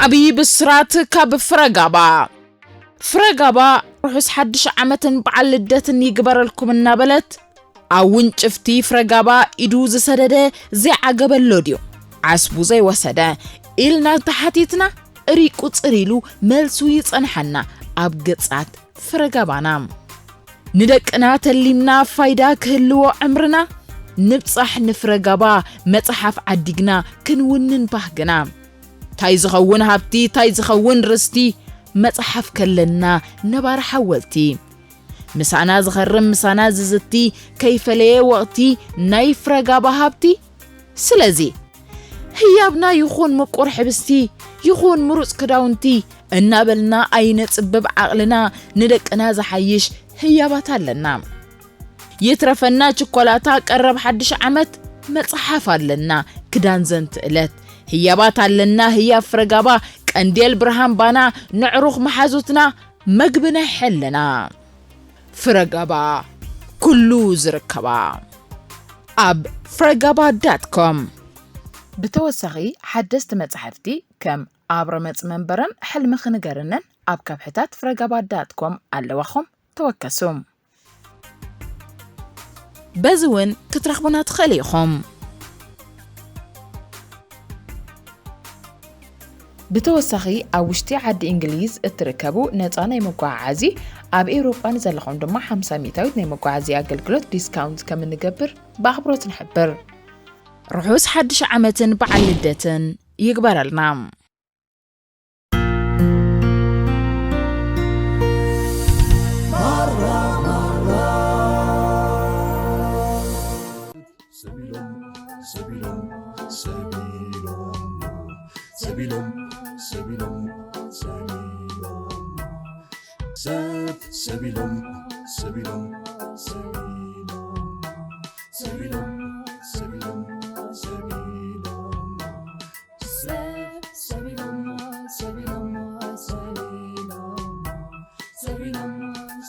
ዓብዪ ብስራት ካብ ፍረጋባ። ፍረጋባ ርሑስ ሓድሽ ዓመትን በዓል ልደትን ይግበረልኩም እናበለት፣ ኣብ ውንጭፍቲ ፍረጋባ ኢዱ ዝሰደደ ዘይዓገበሎ ድዩ? ዓስቡ ዘይወሰደ? ኢልና ተሓቲትና፣ ሪቁጽር ኢሉ መልሱ ይጸንሓና ኣብ ገጻት ፍረጋባና። ንደቅና ተሊምና ፋይዳ ክህልዎ ዕምርና፣ ንብጻሕ ንፍረጋባ መጽሓፍ ዓዲግና ክንውንን ባህግና። ታይ ዝኸውን ሃብቲ፣ ታይ ዝኸውን ርስቲ፣ መጽሓፍ ከለና ነባሪ ሓወልቲ። ምሳና ዝኸርም፣ ምሳና ዝዝቲ፣ ከይፈለየ ወቕቲ ናይ ፍረጋባ ሃብቲ። ስለዚ፣ ህያብና ይኹን ምቁር ሕብስቲ፣ ይኹን ምሩጽ ክዳውንቲ እናበልና ኣይነጽብብ ዓቕልና፣ ንደቅና ዝሓይሽ ህያባት ኣለና። ይትረፈና ችኮላታ ቀረብ ሓድሽ ዓመት፣ መጽሓፍ ኣለና ክዳን ዘንትእለት። ህያባት ኣለና ህያብ ፍረጋባ፣ ቀንዴል ብርሃን ባና፣ ነዕሩኽ መሓዙትና፣ መግቢ ናይ ሕልና። ፍረጋባ፣ ኩሉ ዝርከባ። ኣብ ፍረጋባ ዳት ኮም። ብተወሳኺ ሓደስቲ መጻሕፍቲ ከም ኣብ ረመጽ መንበረን ሕልምኺ ንገርንን ኣብ ከብሕታት ፍረጋባ ዳት ኮም ኣለዋኹም። ተወከሱ። በዚ እውን ክትረኽቡና ትኽእሉ ኢኹም። ብተወሳኺ ኣብ ውሽጢ ዓዲ እንግሊዝ እትርከቡ ነፃ ናይ መጓዓዓዚ፣ ኣብ ኤውሮጳ ንዘለኹም ድማ ሓምሳ ሚእታዊት ናይ መጓዓዚ ኣገልግሎት ዲስካውንት ከም እንገብር ብኣኽብሮት ንሕብር። ርሑስ ሓድሽ ዓመትን በዓል ልደትን ይግበረልና። ሰቢሎም፣ ሰቢሎም፣ ሰቢሎም፣ ሰቢሎም፣ ሰቢሎም፣ ሰቢሎም፣ ሰብ፣ ሰቢሎም፣ ሰቢሎም፣ ሰቢሎም፣ ሰቢሎም፣ ሰቢሎም፣ ሰቢሎም፣ ሰብ፣ ሰቢሎም፣ ሰቢሎም፣ ሰቢሎም፣ ሰቢሎም፣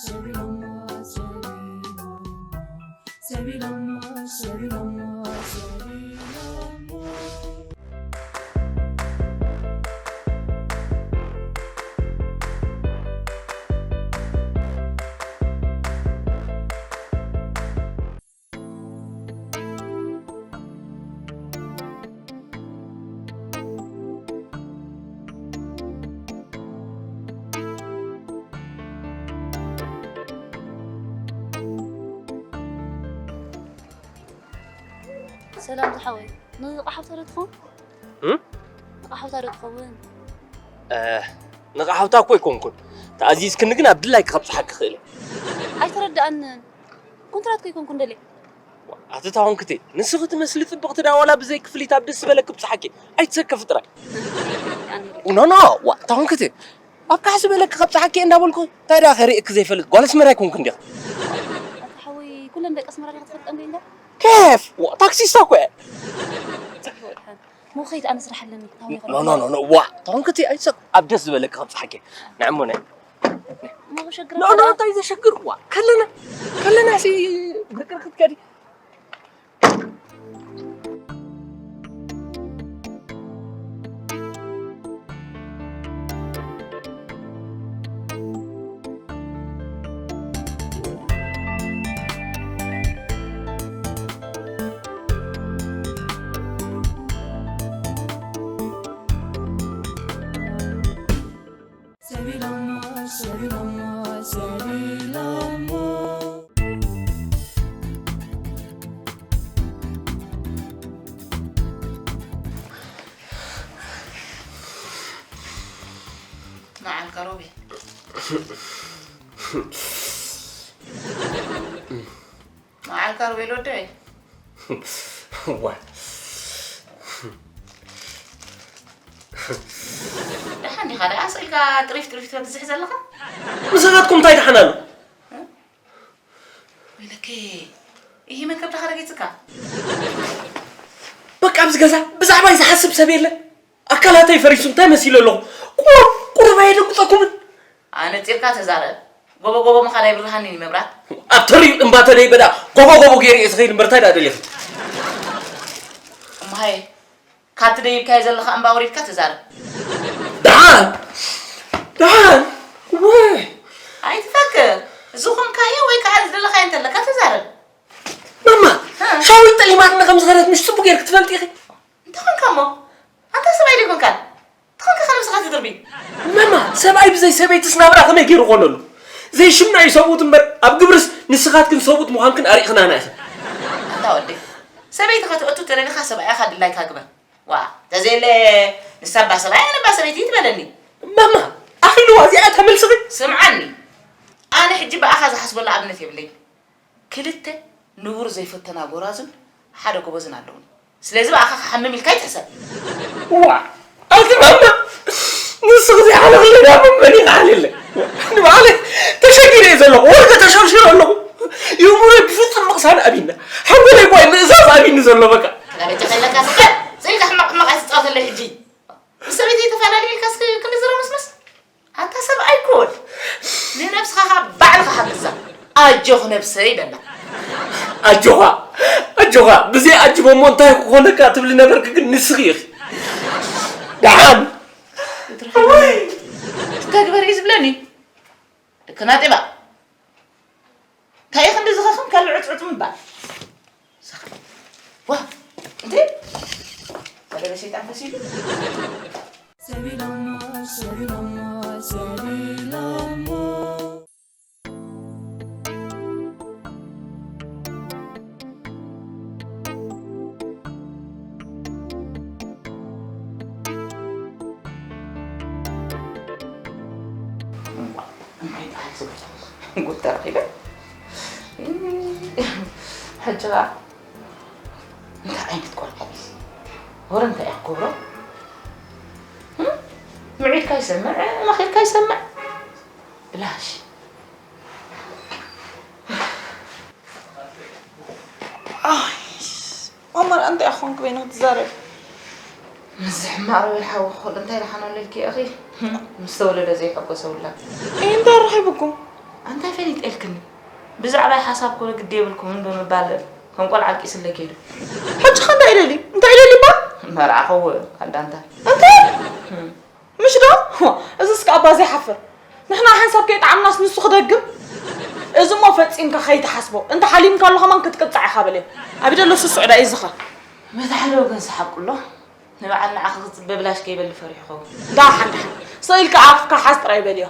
ሰቢሎም፣ ሰቢሎም፣ ሰቢሎሞ፣ ሰቢሎሞ፣ ሰቢሎሞ። ሰላም ዝሓወይ፣ ንቓሓውታ ዶ ትኸውን? እም? ንቓሓውታ ዶ ትኸውን? እ፣ ንቓሓውታ እኮ ኣይኮንኩን። ተኣዚዝክኒ ግን ኣብ ድላይኪ ከብጽሓኪ ክእል እየ። ኣይተረድኣንን። ኮንትራት ከይኮንኩ እንደልየ። ኣቲ ታኾንክቲ፣ ንስኺ ትመስሊ ጽብቕቲ ዳ ዋላ ብዘይ ክፍሊት ኣብ ደስ ዝበለኪ ብጽሓኪ። ኣይትሰከፊ ጥራይ። ኣነ ኖ፣ ኖ፣ ዋ፣ ታኾንክቲ። ኣብ ካሕ ዝበለኪ ከብጽሓኪ እንዳበልኩ፣ እንታይ ደኣ ከርእየኪ ዘይፈልጥ ጓል ኣስመራ ኣይኮንኩ እንዲኻ። ኣታ ሓወይ፣ ኩለን ደቂ ኣስመራ ዲኻ ትፈልጠን ደይ እንዳ? ኬፍ፣ ዋ፣ ታክሲስታ እኮ እየ። ጽቡቕ ድሓን። ሞ ኸይድ ኣነ ስራሕ ኣለኒ። ታሁን ኖ፣ ኖ፣ ኖ፣ ኖ፣ ዋ፣ ታኾንክቲ፣ ኣይትሰክ-፣ ኣብ ደስ ዝበለኪ ከብጽሓኪ። ንዕሞ ናይ ሞ ሸግር ኖ፣ ኖ፣ ከላ እንታይ ዘሸግር? ዋ፣ ከለና፣ ከለና ሲ ብርቅርቅ ክትከዲ። ሰቢሎሞ፣ ሰቢሎሞ፣ ሰቢሎሞ። መዓልካ ሮቤል። መዓልካ ሮቤል ወደይ። ዋ። ደሓን ዲኻ ደኣ ስኢልካ ጥሪፍ ጥሪፍ ትበዝሕ ዘለኻ? ንስኻትኩም እንታይ ደሓን ኣሎ? ወይለከ፣ ይሄ መከብዳኻ ረጊጽካ? በቃ ኣብዚ ገዛ ብዛዕባይ ዝሓስብ ሰብ የለን። ኣካላተይ ፈሪሱ እንታይ መሲሉ ኣለኹ? ቁሩብ፣ ቁሩብ ኣየደንግጸኩምን? ኣነጺርካ ተዛረብ። ጎቦ ጎቦ ምኻድ ኣይብርሃንን እዩ መብራት። ኣብ ተሪር እምባ ተደይበ ደኣ ጎቦ ጎቦ ገይረ እየ ዝኸይድ እምበር እንታይ ደኣ ደሊኺ? እሞ ሃየ፣ ካብቲ ደይብካዮ ዘለኻ እምባ ወሪድካ ተዛረብ። ደሓን ደሓን ወይ ኣይትፈክር። ዝኾንካዮ ወይ ከዓ ዝደለኻዮ እንተለካ ተዛረብ። ማማ፣ ሻዊት ጠሊማትና ከም ዝኸደት ምሽ ጽቡቅ ጌርክ ትፈልጢ ኢኺ። እንተኾንካ እሞ ኣንታ ሰብኣይ ዶ ይኮንካ? ተኾንካ ከ ነብስኻ ትድርቢ። ማማ፣ ሰብኣይ ብዘይ ሰበይትስ ናብራ ከመይ ገይሩ ኮነሉ? ዘይሽምና እዩ ሰብኡት እምበር ኣብ ግብርስ ንስኻትክን ሰብኡት ምዃንክን ኣሪእኽናና ኢኽን። ኣንታ ወደይ፣ ሰበይቲ ከተእቱ ተደሊኻ ሰብኣይኻ ድላይካ ግበር። ዋ፣ ተዘየለ ንሳ እባ ሰብኣይ ኣነ እባ ሰበይቲ ትበለኒ። ማማ፣ ኣኺልዋ እዚኣ እታ መልስኺ። ስምዓኒ፣ ኣነ ሕጂ ብኣኻ ዝሓስበሉ ኣብነት የብለይ። ክልተ ንቡር ዘይፈተና ጎራዙን ሓደ ጎበዝን ኣለውኒ። ስለዚ ብኣኻ ክሓምም ኢልካ ይትሕሰብ። ዋ ኣቲ ማማ ንስኺ ዘይሓለኽለይ ዳቦ መን ይኽኣል የለ። ንባዕለይ ተሸጊረ እየ ዘለኹ። ወርቂ ተሸርሽረ ኣለኹ። የእምሮይ ብፍጹም ምቕሳን ኣብይና። ሓንጎለይ እኳ ምእዛዝ ኣብይኒ ዘሎ በቃ። ክላበጃ ከለካ ስቀ ስኢልካ ሕማቕ ሕማቕ ኣይትጻወተለይ ሕጂ። ምስ ሰበይተይ ተፈላለየ ኢልካ እስኪ ክንዲ ዝረመስመስ። ኣንታ ሰብኣይ ኩን ንነብስኻ ኸኣ ባዕልኻ ሓግዛ። ኣጆኽ ነብሰይ በላ። ኣጆኻ ኣጆኻ ብዘይ ኣጅቦ እሞ እንታይ ክኾነካ ትብሊ ነበርክ ግን ንስኺ ኢኺ። ደሓን። ትግበር እዩ ዝብለኒ። ክናጤባ እንታይ ኢኺ እንዲ ዝኸኽም ካልእ ዕጽዕጽ ምባል። ዋ እንዴ ቀደለ ሰይጣን ፈሲሉ። ሰቢሎሞ ሰቢሎሞ ሰቢሎሞ። ጉድ ተረኺበ። ሕጂ ኸዓ እንታይ ዓይነት ቆልዓ እዩ እዚ? ወረ እንታይ እያ ክገብሮ? ምዒድካ ይሰምዕ፣ መኺርካ ይሰምዕ። ብላሽ። ኣይ፣ ማማ ደኣ እንታይ ኢኻ ኮንክ በይንኺ ትዛረቢ? ምስዚ ሕማቕ ርብል ሓዊ ክኹል እንታይ ደሓን ኣለልኪ ኢኺ? ምስ ተወለደ ዘይሐጎሰ ውላድ። እይ፣ እንታይ ረኺብኩም? ኣንታይ ፈሊጠልክኒ? ብዛዕባይ ሓሳብ ኮነ ግዲ የብልኩምን ብምባል ከም ቆልዓ ኣልቂስለይ ከይዱ። ሕጂ ኸ እንታይ ኢለሊ? እንታይ ኢለሊ እባ? መርዓ ኸው ኣዳንታ። እንታይ? እም። ምሽ ዶ? እዝስ ከኣ እባ ዘይሓፍር። ንሕና ሓንሳብ ከይጠዓምናስ ንሱ ክደግም? እዚ እሞ ፈጺምካ ከይትሓስቦ። እንተ ሓሊምካሉ ከማን ክትቅጻዕ ኢኻ በልዮ። ኣብ ደሎ ስሱዕ ዳኣ እዩ ዝኸ። በቲ ሓደ ወገን ሰሓቅሎ። ንበዓል ንዓኺ ክጽበ ብላሽ ከይበሊ ፈሪሑ ኸውን። ደሓን ደሓን። ስቕ ኢልካ ኣፍካ ሓዝ ጥራይ በልዮ።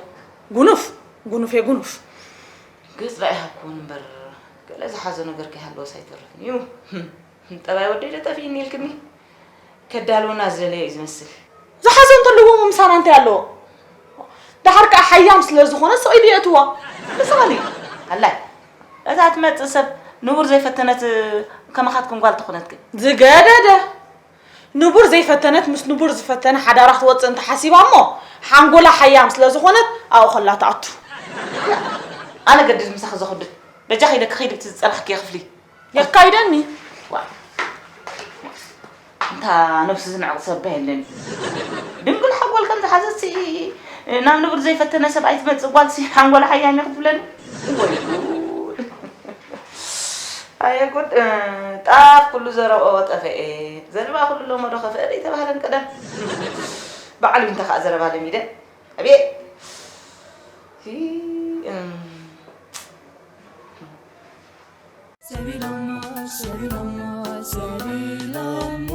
ጉኑፍ፣ ጉኑፍ እየ ጉኑፍ። ገጽ ደኣ ይሃብክውን እምበር ገለ ዝሓዞ ነገር ከይሃለወስ ኣይተርፍን እዩ። ጠባይ ወደይ ዶ ጠፊእኒ ኢልክኒ? ከዳልወና ዝደለየ እዩ ዝመስል። ዝሓዞ እንተለዎ ምሳና እንታይ ኣለዎ? ደሓር ከኣ ሓያም ስለ ዝኾነ ስቕ ኢሉ የእትዋ። ንስኻሊ ኣላይ እታ ትመጽእ ሰብ ንቡር ዘይፈተነት ከማኻትክን ጓል ተኾነትክን። ዝገደደ። ንቡር ዘይፈተነት ምስ ንቡር ዝፈተነ ሓዳራ ክትወጽእ እንተሓሲባ እሞ ሓንጎላ ሓያም ስለ ዝኾነት ኣብኡ ከላ ትኣቱ። ኣነ ገድድ ምሳኺ ዘኹድድ በጃኺ ኢለኪ ኺዲ ብቲ ዝጸናሕክዮ ክፍሊ። የካይደኒ። ዋ። እንታ ነብሱ ዝንዕቕ ሰብ እባ የለን። ድንግል ሓንጎል ከም ዝሓዘትሲ ናብ ንቡር ዘይፈተነ ሰብኣይ ትመጽእ ጓልሲ ሓንጎላ ሓያም እየ ክትብለኒ? ወይ ጉድ። ኣየ ጉድ፣ እ፣ ጣፍ ኩሉ ዘረብኦ ጠፈኤ፣ ዘረባ ኩሉ ለመዶ ከፍአ ዘይተባህለን ቀደም። በዓል ዊንታ ከኣ ዘረባ ለሚደ። ኣቤት። ሂ፣ እም። ሰቢሎሞ፣ ሰቢሎሞ፣ ሰቢሎሞ።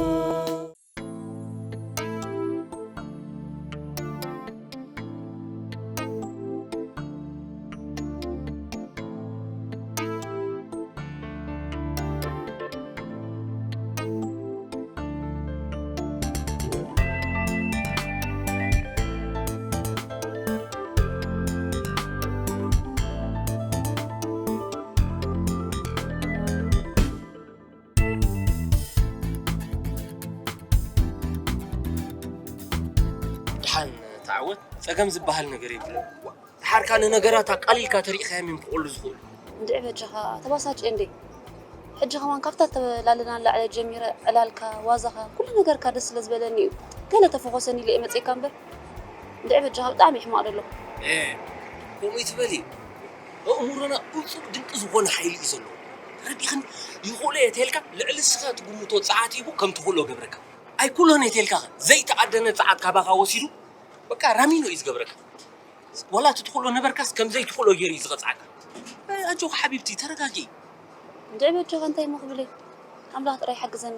ድሓን ተዓወት፣ ጸገም ዝበሃል ነገር የብሉን። ድሓር ከኣ ንነገራት ኣቃሊልካ ተሪእኻዮም እዮም ክቕሉ ዝኽእሉ። እንድዒ በጃኻ፣ ተባሳጭ እንዴ? ሕጂ ከማን ካብታ ተላለና ንላዕሊ ጀሚረ፣ ዕላልካ፣ ዋዛኻ፣ ኩሉ ነገርካ ደስ ስለ ዝበለኒ እዩ። ገለ ተፈኾሰኒ ኢለ እየ መጺእካ እምበር። እንድዒ በጃኻ፣ ብጣዕሚ እዩ ሕማቕ ደሎ። ኤ፣ ከምኡ ይትበሊ። ኣእምሮና እጹብ ድንቂ ዝኾነ ሓይሊ እዩ ዘለዎ። ተረዲእኽኒ? ይኽእሎ እየ ተልካ፣ ልዕሊ ንስኻ ትግምቶ ጸዓት ሂቡ ከም ትኽእሎ ገብረካ። ኣይኩሎን እየ ተልካ ኸ፣ ዘይተኣደነ ጸዓት ካባኻ ወሲዱ በቃ ራሚኖ እዩ ዝገብረካ። ዋላ እቲ ትኽእሎ ነበርካስ ከም ዘይትኽእሎ ገይሩ እዩ ዝቐጽዓካ። ኣጆኺ ሓቢብቲ፣ ተረጋጊ። እንድዒ በጃኻ እንታይ እሞ ክብል እየ? ኣምላኽ ጥራይ ይሓግዘኒ።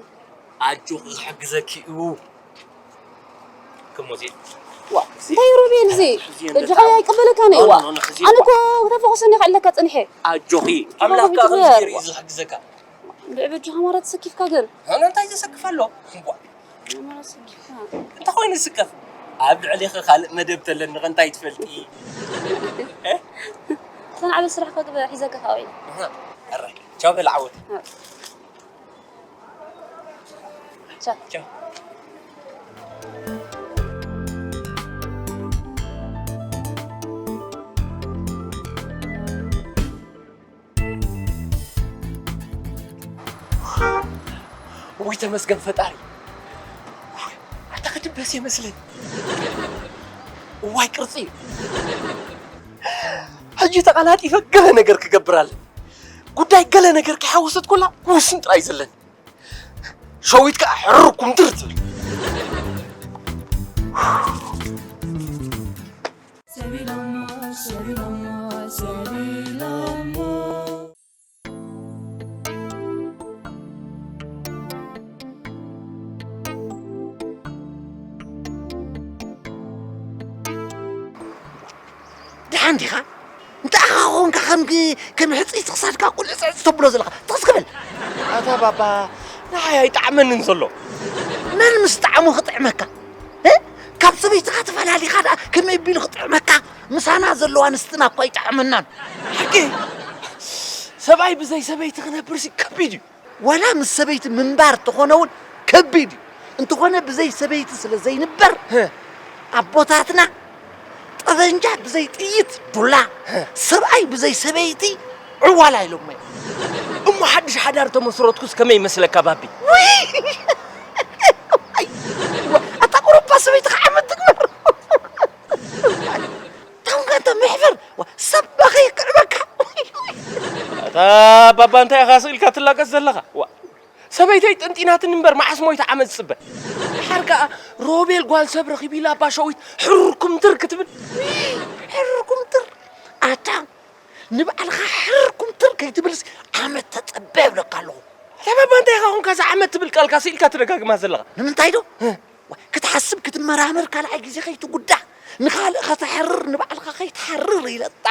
ኣጆኺ ክሕግዘኪ እዩ። ክሞዜ። ዋ፣ እንታይ ሮቤል እዚ? ሕዝዮ በጃኻ እንደ ኣይቀበለካን እዩ። ዋ። ኖ፣ ኖ፣ ኖ፣ ሕዝዮ። ኣነ እኮ ተፈኹሰኒ ከለካ ጸኒሐ። ኣጆኺ፣ ኣምላኽ ከኣ ከምዚ ገይሩ እዩ ዝሕግዘካ። እንድዒ በጃኻ ማራ ተሰኪፍካ ግን። ኣነ እንታይ ዘሰክፍ ኣሎ? እምቧ። ማራ ተሰኪፍካ። እንታይ ኮይኑ ዝስከፍ? ኣብ ልዕሌኺ ካልእ መደብ ተለኒ ኸ እንታይ ትፈልጢ? እ? እተን ዓበይቲ ስራሕካ ግበር፣ ሒዘካ ከኣ ውዒለ። ኣሃ፣ ኣራይ። ቻው በል ዓወት። ኣዎ። ቻው። ቻው። ውይ ተመስገን ፈጣሪ። ኣታ ክድበስ የመስለኝ። እዋይ ቅርጺ እዩ። ሕጂ ተቐላጢፈ ገለ ነገር ክገብር ኣለኒ። ጉዳይ ገለ ነገር ከይሓወሰት ኮላ ክውስን ጥራይ ዘለኒ። ሸዊት ከኣ ሕርር ኩምትር ትብል። ሰቢሎሞ፣ ሰቢሎሞ፣ ሰቢሎሞ። ደሓን ዲኻ? እንታይ ኢኻ ኾንካ ከም ግ-፣ ከም ሕጽይቲ ክሳድካ ቁልዕጽዕጽ ተብሎ ዘለኻ? ትኽስ ክብል። ኣታ ባባ፣ ንዓይ ኣይጠዓመንን ዘሎ። መን ምስ ጣዕሙ ክጥዕመካ? እ? ካብ ሰበይትኻ ተፈላሊኻ ደኣ ከመይ ኣቢሉ ክጥዕመካ? ምሳና ዘለዋ ኣንስትና እኳ ኣይጠዓመናን። ሓቂ፣ ሰብኣይ ብዘይ ሰበይቲ ክነብርሲ ከቢድ እዩ። ዋላ ምስ ሰበይቲ ምንባር እንተኾነ እውን ከቢድ እዩ። እንተኾነ ብዘይ ሰበይቲ ስለ ዘይንበር፣ ህ። ኣቦታትና ጠበንጃ ብዘይ ጥይት ዱላ፣ ህ። ሰብኣይ ብዘይ ሰበይቲ ዕዋላ ኢሎሞ እዮም። እሞ ሓድሽ ሓዳር ተመስረትኩስ ከመይ ይመስለካ ባቢ? ውይ! ኣታ ቁሩባ ሰበይትኻ ዓመት ትግበር። ታውን ጋንታ መሕፈር፣ ዋ፣ ሰብ ባኸ ይክዕበካ። ኣታ ባባ እንታይ ኢኻ ስቕ ኢልካ ትላገጽ ዘለኻ? ዋ፣ ሰበይተይ ጠንጢናትኒ እምበር መዓስ ሞይታ ዓመት ዝጽበ? ድሓር ከኣ ሮቤል ጓል ሰብ ረኺቡ ኢላ ኣባ ሸዊት ሕሩር ኩምትር ክትብል። ሕሩር ኩምትር? ኣታ ንባዕልኻ ሕሩር ኩምትር ከይትብልስ ዓመት ተጸበ ይብለካ ኣለኹ። ኣታ ባባ እንታይ ኢኻ ኾንካ እዛ ዓመት ትብል ቃልካ ስኢልካ ትደጋግማ ዘለኻ? ንምንታይ ዶ? እ። ዋ፣ ክትሓስብ ክትመራመር ካልኣይ ግዜ ከይትጉዳእ፣ ንኻልእ ከተሕርር ንባዕልኻ ከይትሓርር ኢለታ።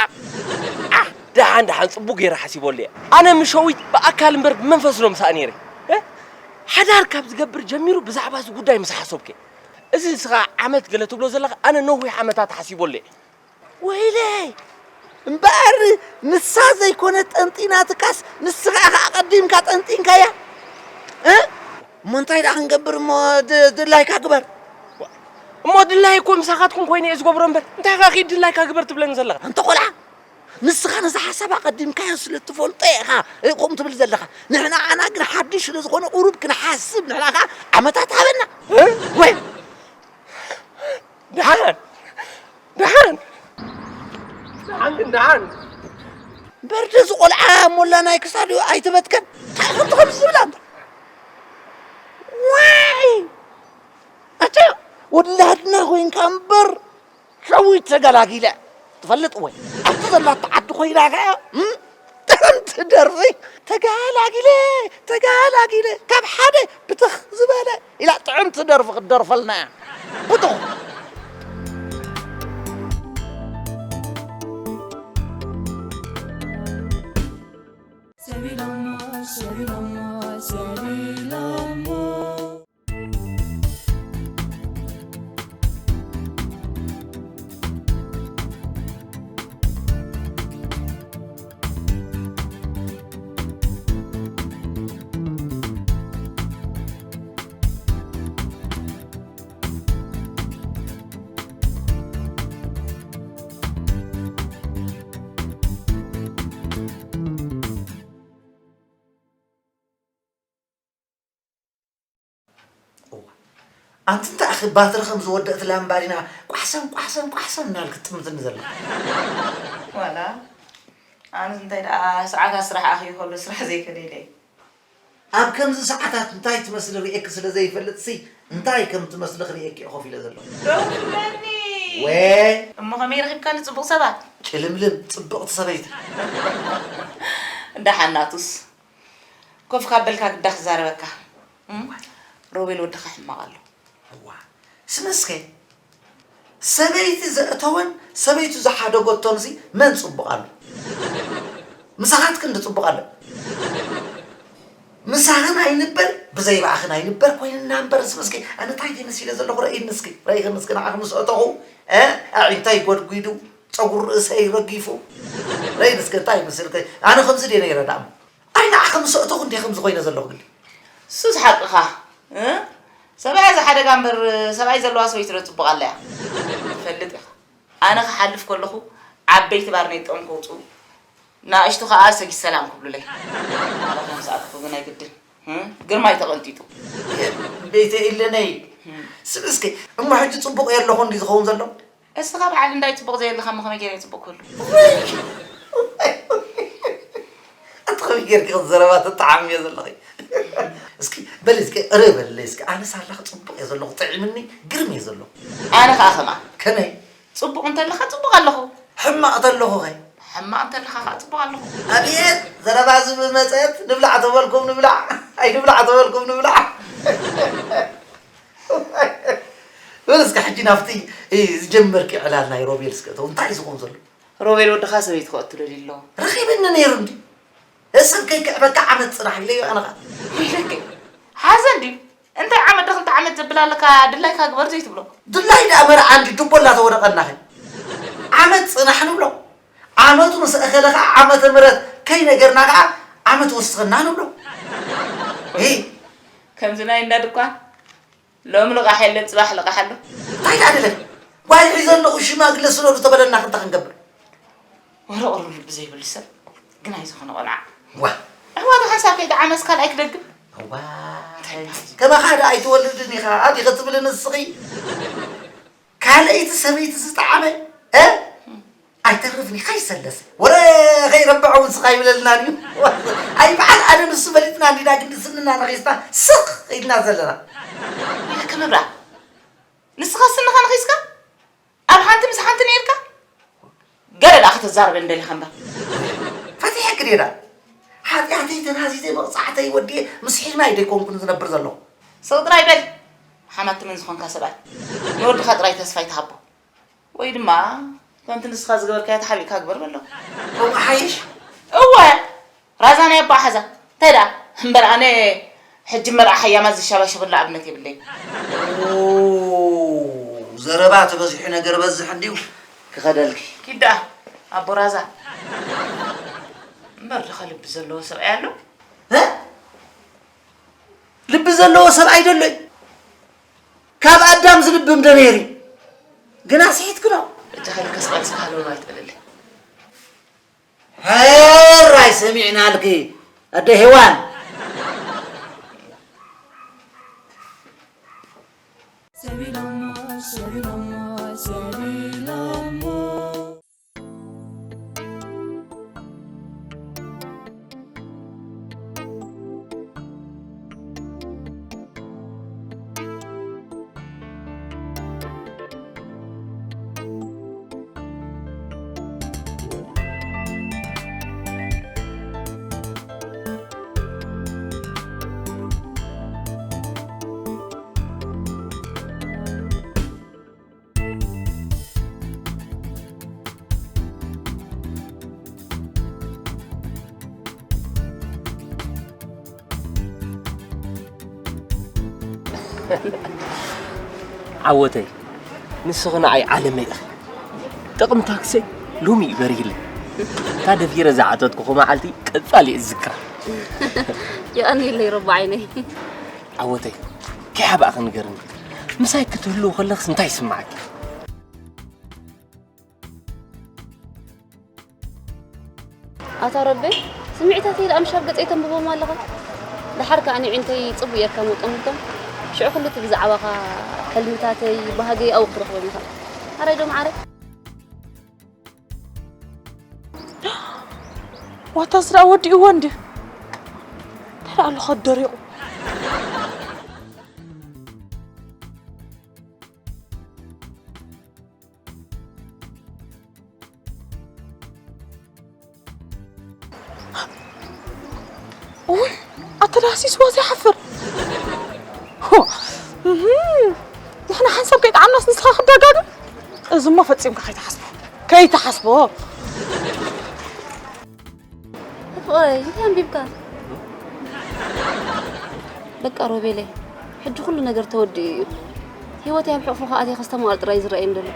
ዓ፣ ደሓን ደሓን ጽቡቕ ገይረ ሓሲበሉ እየ። ኣነ ምሸዊት ብኣካል እምበር ብመንፈስ ዶ ምሳኣ ነይረ? እ? ሓዳር ካብ ዝገብር ጀሚሩ ብዛዕባ እዚ ጉዳይ ምስ ሓሰብኩ እየ። እዚ ንስኻ ዓመት ገለ ትብሎ ዘለኻ ኣነ ነዊሕ ዓመታት ሓሲበሉ እየ። ወይለይ! እምበኣር ንሳ ዘይኮነት ጠንጢናትካስ ንስኻ ኢኻ ኣቐዲምካ ጠንጢንካያ? እ? እሞ እንታይ ደኣ ክንገብር እሞ ድ-፣ ድላይካ ግበር። እሞ ድላይ እኮ ምሳኻትኩም ኮይነ እየ ዝገብሮ እምበር፣ እንታይ ኸኣ ኪድ ድላይካ ግበር ትብለኒ ዘለኻ? ኣንታ ቖልዓ፣ ንስኻ ነዛ ሓሳብ ኣቐዲምካዮ ስለ እትፈልጦ ኢኻ ከምኡ ትብል ዘለኻ። ንሕና ዓና ግን ሓድሽ ስለ ዝኾነ ቁሩብ ክንሓስብ ንሕና ከኣ ዓመታት ሃበና። እ? ወይ! ደሓን! ደሓን! ደሓን ግን ደሓን! በርደ እዚ ቖልዓ ሞላ ናይ ክሳዱ ኣይተበትከን። እንታይ ከምቲ ከምዚ ዝብላ እምበር። ዋይ! ኣታ ወላድና ኮይንካ እምበር ሸዊት ተገላጊለ። ትፈልጥ ወይ? ኣብቲ ዘላቶ ዓዲ ኮይና ከኣ፣ እም? ጥዕምቲ ደርፊ፣ "ተጋላጊለ፣ ተጋላጊለ፣ ካብ ሓደ ብትኽ ዝበለ" ኢላ ጥዕምቲ ደርፊ ክትደርፈልና እያ። ብትኽ። ሰቢሎሞ፣ ሰቢሎሞ፣ ሰቢሎሞ። እዋ። ኣንቲ እንታይ ኣኺ ባትሪ ከም ዝወደእት ላምባዲና ቋሕሰም፣ ቋሕሰም፣ ቋሕሰም እናበልክ ትጥምትኒ ዘለኻ? ዋላ፣ ኣነስ እንታይ ደኣ ሰዓታት ስራሕ ኣኺቡ ከሎ ስራሕ ዘይከደይለ እዩ። ኣብ ከምዚ ሰዓታት እንታይ ትመስሊ ርእየኪ ስለ ዘይፈልጥሲ፣ እንታይ ከም ትመስሊ ክርእየኪ እየ ኮፍ ኢለ ዘለኹ። ደው ትብለኒ! እሞ ከመይ ረኺብካኒ ጽቡቕ ሰብኣይ? ጭልምልም ጽብቕቲ ሰበይቲ። እንዳ ሓናቱስ ኮፍ ካብ በልካ ግዳ ክዛረበካ። እም? ሮቤል ወድኻ ሕማቕ ኣሎ። እዋ፣ ስመስከ ሰበይቲ ዘእተወን ሰበይቱ ዝሓደገቶን ሲ መን ጽቡቕ ኣሎ? ምሳኻት ክንዲ ጽቡቕ ኣሎ። ምሳኽን ኣይንበር፣ ብዘይ ብኣኽን ኣይንበር ኮይንና እምበር፣ እስኪ ኣነ እንታይ ድየ መሲለ ዘለኹ? ረእይኒ እስኪ፣ ረእይኒ እስኪ፣ ንዓኺ ምስ ኣእተኹ፣ እ፣ ኣዒንተይ ጎድጒዱ፣ ጸጉሪ ርእሰይ ረጊፉ፣ ረእይኒ እስኪ፣ እንታይ ይመስል ከ? ኣነ ከምዚ ድየ ነይረ ደኣ እሞ? ኣይ፣ ንዓኺ ምስ ኣእተኹ እንድየ ከምዚ ኮይነ ዘለኹ ግዲ። እሱስ ሓቅኻ፣ እ? ሰብኣያ ዝሓደጋ እምበር፣ ሰብኣይ ዘለዋ ሰበይቲ ዶ ጽቡቕ ኣላ እያ? ትፈልጥ ኢኻ። ኣነ ክሓልፍ ከለኹ ዓበይቲ ባርኔጣኦም ከውፅኡ፣ ንኣሽቱ ኸዓ ሰጊድ ሰላም ክብሉለይ። ኣነ ከም ዝኣተኹ ግን ኣይግድን። ህም? ግርማይ ተቐንጢጡ። ቤተ ኢለነይ። ህም። ስብ እስኪ፣ እሞ ሕጂ ጽቡቕ የለኹ እንዲ ዝኸውን ዘሎ? እስኻ በዓል እንዳይ ጽቡቕ ዘየለኻ እሞ ከመይ ገይረ እየ ጽቡቕ ክህሉ? ኣቲ ከመይ ጌርኪ ዘረባ ትጠዓምዮ ዘለኺ? እስኪ በሊ እስኪ እረ በልለይ እስኪ፣ ኣነ ሳላኺ ጽቡቕ እየ ዘለኹ፣ ጥዒምኒ፣ ግርም እየ ዘለኹ። ኣነ ኸዓ ከማን። ከመይ? ጽቡቕ እንተለኻ ጽቡቕ ኣለኹ። ሕማቕ ተለኹ ኸ? ሕማቕ እንተለኻ ኸዓ ጽቡቕ ኣለኹ። ኣብየት ዘረባ ዝብል መጸት፣ ንብላዕ ተበልኩም ንብላዕ፣ ኣይንብላዕ ተበልኩም ንብላዕ። በል እስከ ሕጂ ናብቲ፣ እ፣ ዝጀመርኪ ዕላል ናይ ሮቤል እስከ እተው፣ እንታይ እዩ ዝኸውን ዘሎ? ሮቤል ወድኻ ሰበይቲ ክቐትሎ ድዩ ኣሎ? ረኺብኒ ነይሩ እንዲ። እሰብ ከይክዕበካ ዓመት ጽናሕ ኢለዮ ኣነ ኸኣ። ወይለከ፣ ሓዘን ድዩ? እንታይ ዓመት ዶ ክልተ ዓመት ዘብል ኣለካ፣ ድላይካ ግበር ዘይትብሎ? ድላይ ደኣ መርዓ እንዲ ዱቦ እናተወደቐናኸ። ዓመት ጽናሕ ንብሎ። ዓመቱ ምስ ኣኸለ ኸኣ ዓመተ ምሕረት ከይነገርና ኸኣ ዓመት ወስኸና ንብሎ። ሂ። ከምዚ ናይ እንዳ ድኳን፣ ሎሚ ልቓሕ የለን፣ ጽባሕ ልቓሕ ኣሎ። እንታይ ደኣ ደለኪ? ጓል ሒዘ ኣለኹ፣ ሽማግለ ስደዱ ተበለና፣ ክንታይ ክንገብር? ወረ ቁሩብ ልቢ ዘይብሉ ሰብ ግን ኣይዝኾነ ቆልዓ። ዋ። ኣሕዋቱ ሓንሳብ ከይተዓመስ ካልኣይ ክደግም። ዋ። እንታይ በሃል? ከማኻ ደኣ ኣይትወልድን ኢኻ፣ ኣዲኺ ትብሊ ንስኺ። ካልኣይቲ ሰበይቲ ዝጠዓመ፣ እ? ኣይተርፍን ኢኻ ይሰለስ። ወረ ከይረብዖ እውን ስኻ ይብለልናን እዩ። ኣይ በዓል ኣነ ንሱ ፈሊጥና እንዲና ግን ስንና ነኺስና ስኽ ኢልና ዘለና። ኢለከ መብራ፣ ንስኻ ስንኻ ነኺስካ? ኣብ ሓንቲ ምስ ሓንቲ ነይርካ? ገለ ደኣ ከተዛርበኒ ደሊኻ እምበር። ፈቲሐኪ ድየ ደኣ? ሓጢኣተይ ተናዚዘ መቕጻዕተይ ወዲኤ ምስ ሒማይ ደይኮንኩን ዝነብር ዘለኹ። ስቕ ጥራይ በል። ሓማትምን ዝኾንካ ሰብኣይ ንወድኻ ጥራይ ተስፋ ኣይትሃቦ። ወይ ድማ ከምቲ ንስኻ ዝገበርካዮ ተሓቢእካ ግበር በሎ። ከምኡ ሓይሽ? እወ፣ ራዛ ናይ ኣቦኣ ሓዛ። እንታይ ደኣ? እምበር ኣነ ሕጂ መርዓ ሓያማት ዝሻባሸበሉ ኣብነት የብለይን። ኦ፣ ዘረባ ተበዚሑ ነገር በዝሕ እንድዩ። ክኸደልኪ። ኪድ ደኣ፣ ኣቦ ራዛ። እምበር ለኸ ልቢ ዘለዎ ሰብኣይ ኣሎ? እ? ልቢ ዘለዎ ሰብኣይ ደሎይ? ካብ ኣዳም ዝልብም ዶ ነይሩ? ግና ስሒትክዶ? እጃ ከልከስ ቀልስካ ሃለውሎ ኣይትበለለይ። ሕራይ ሰሚዕናልኪ ኣደ ሄዋን። ዓወተይ፣ ንስኺ ንዓይ ዓለመይ ኢኺ። ጥቕሚ ታክሰይ ሎሚ እዩ በሪህለይ። እታ ደፊረ ዝዓጠጥኩኹ መዓልቲ ቀጻሊ እየ ዝዝክራ። የቐንየለይ ረቢ ዓይነይ። ዓወተይ፣ ከይሓባእኺ ንገርኒ። ምሳይ ክትህልዊ ከለኽስ እንታይ ይስምዓኪ? ኣታ ረበይ፣ ስምዒታተይ ደኣ ምሽ ኣብ ገጸይ ተንብቦም ኣለኻ። ደሓር ከኣ ንዒንተይ ጽቡቕ ጌርካ መጠምርቶም። ሽዑ ኩሉ እቲ ብዛዕባኻ፣ ሕልምታተይ፣ ባህገይ ኣብኡ ክትረኽቦም ኢኻ። ኣራይ ዶ መዓረይ? ዋታስ ደኣ ወዲእዎ እንድዩ። እንታይ ደኣ ኣሎ ከደሪቑ? እውይ ኣተዳህሲስዋ ዘይሓፍር። ሆ፣ እህም፣ ንሕና ሓንሳብ ከይጠዓምናስ ንስኻ ክትደጋግም? እዚ እሞ ፈጺምካ ከይትሓስቦ፣ ከይትሓስቦ። ፍቕረይ እንታይ ኣንቢብካ? በቃ ሮቤለይ፣ ሕጂ ኩሉ ነገር ተወዲኡ እዩ። ህይወተይ ኣብ ሕቕፍኻ ኣትየ ከስተማቕር ጥራይ እዩ ዝረኣየኒ ዘሎ።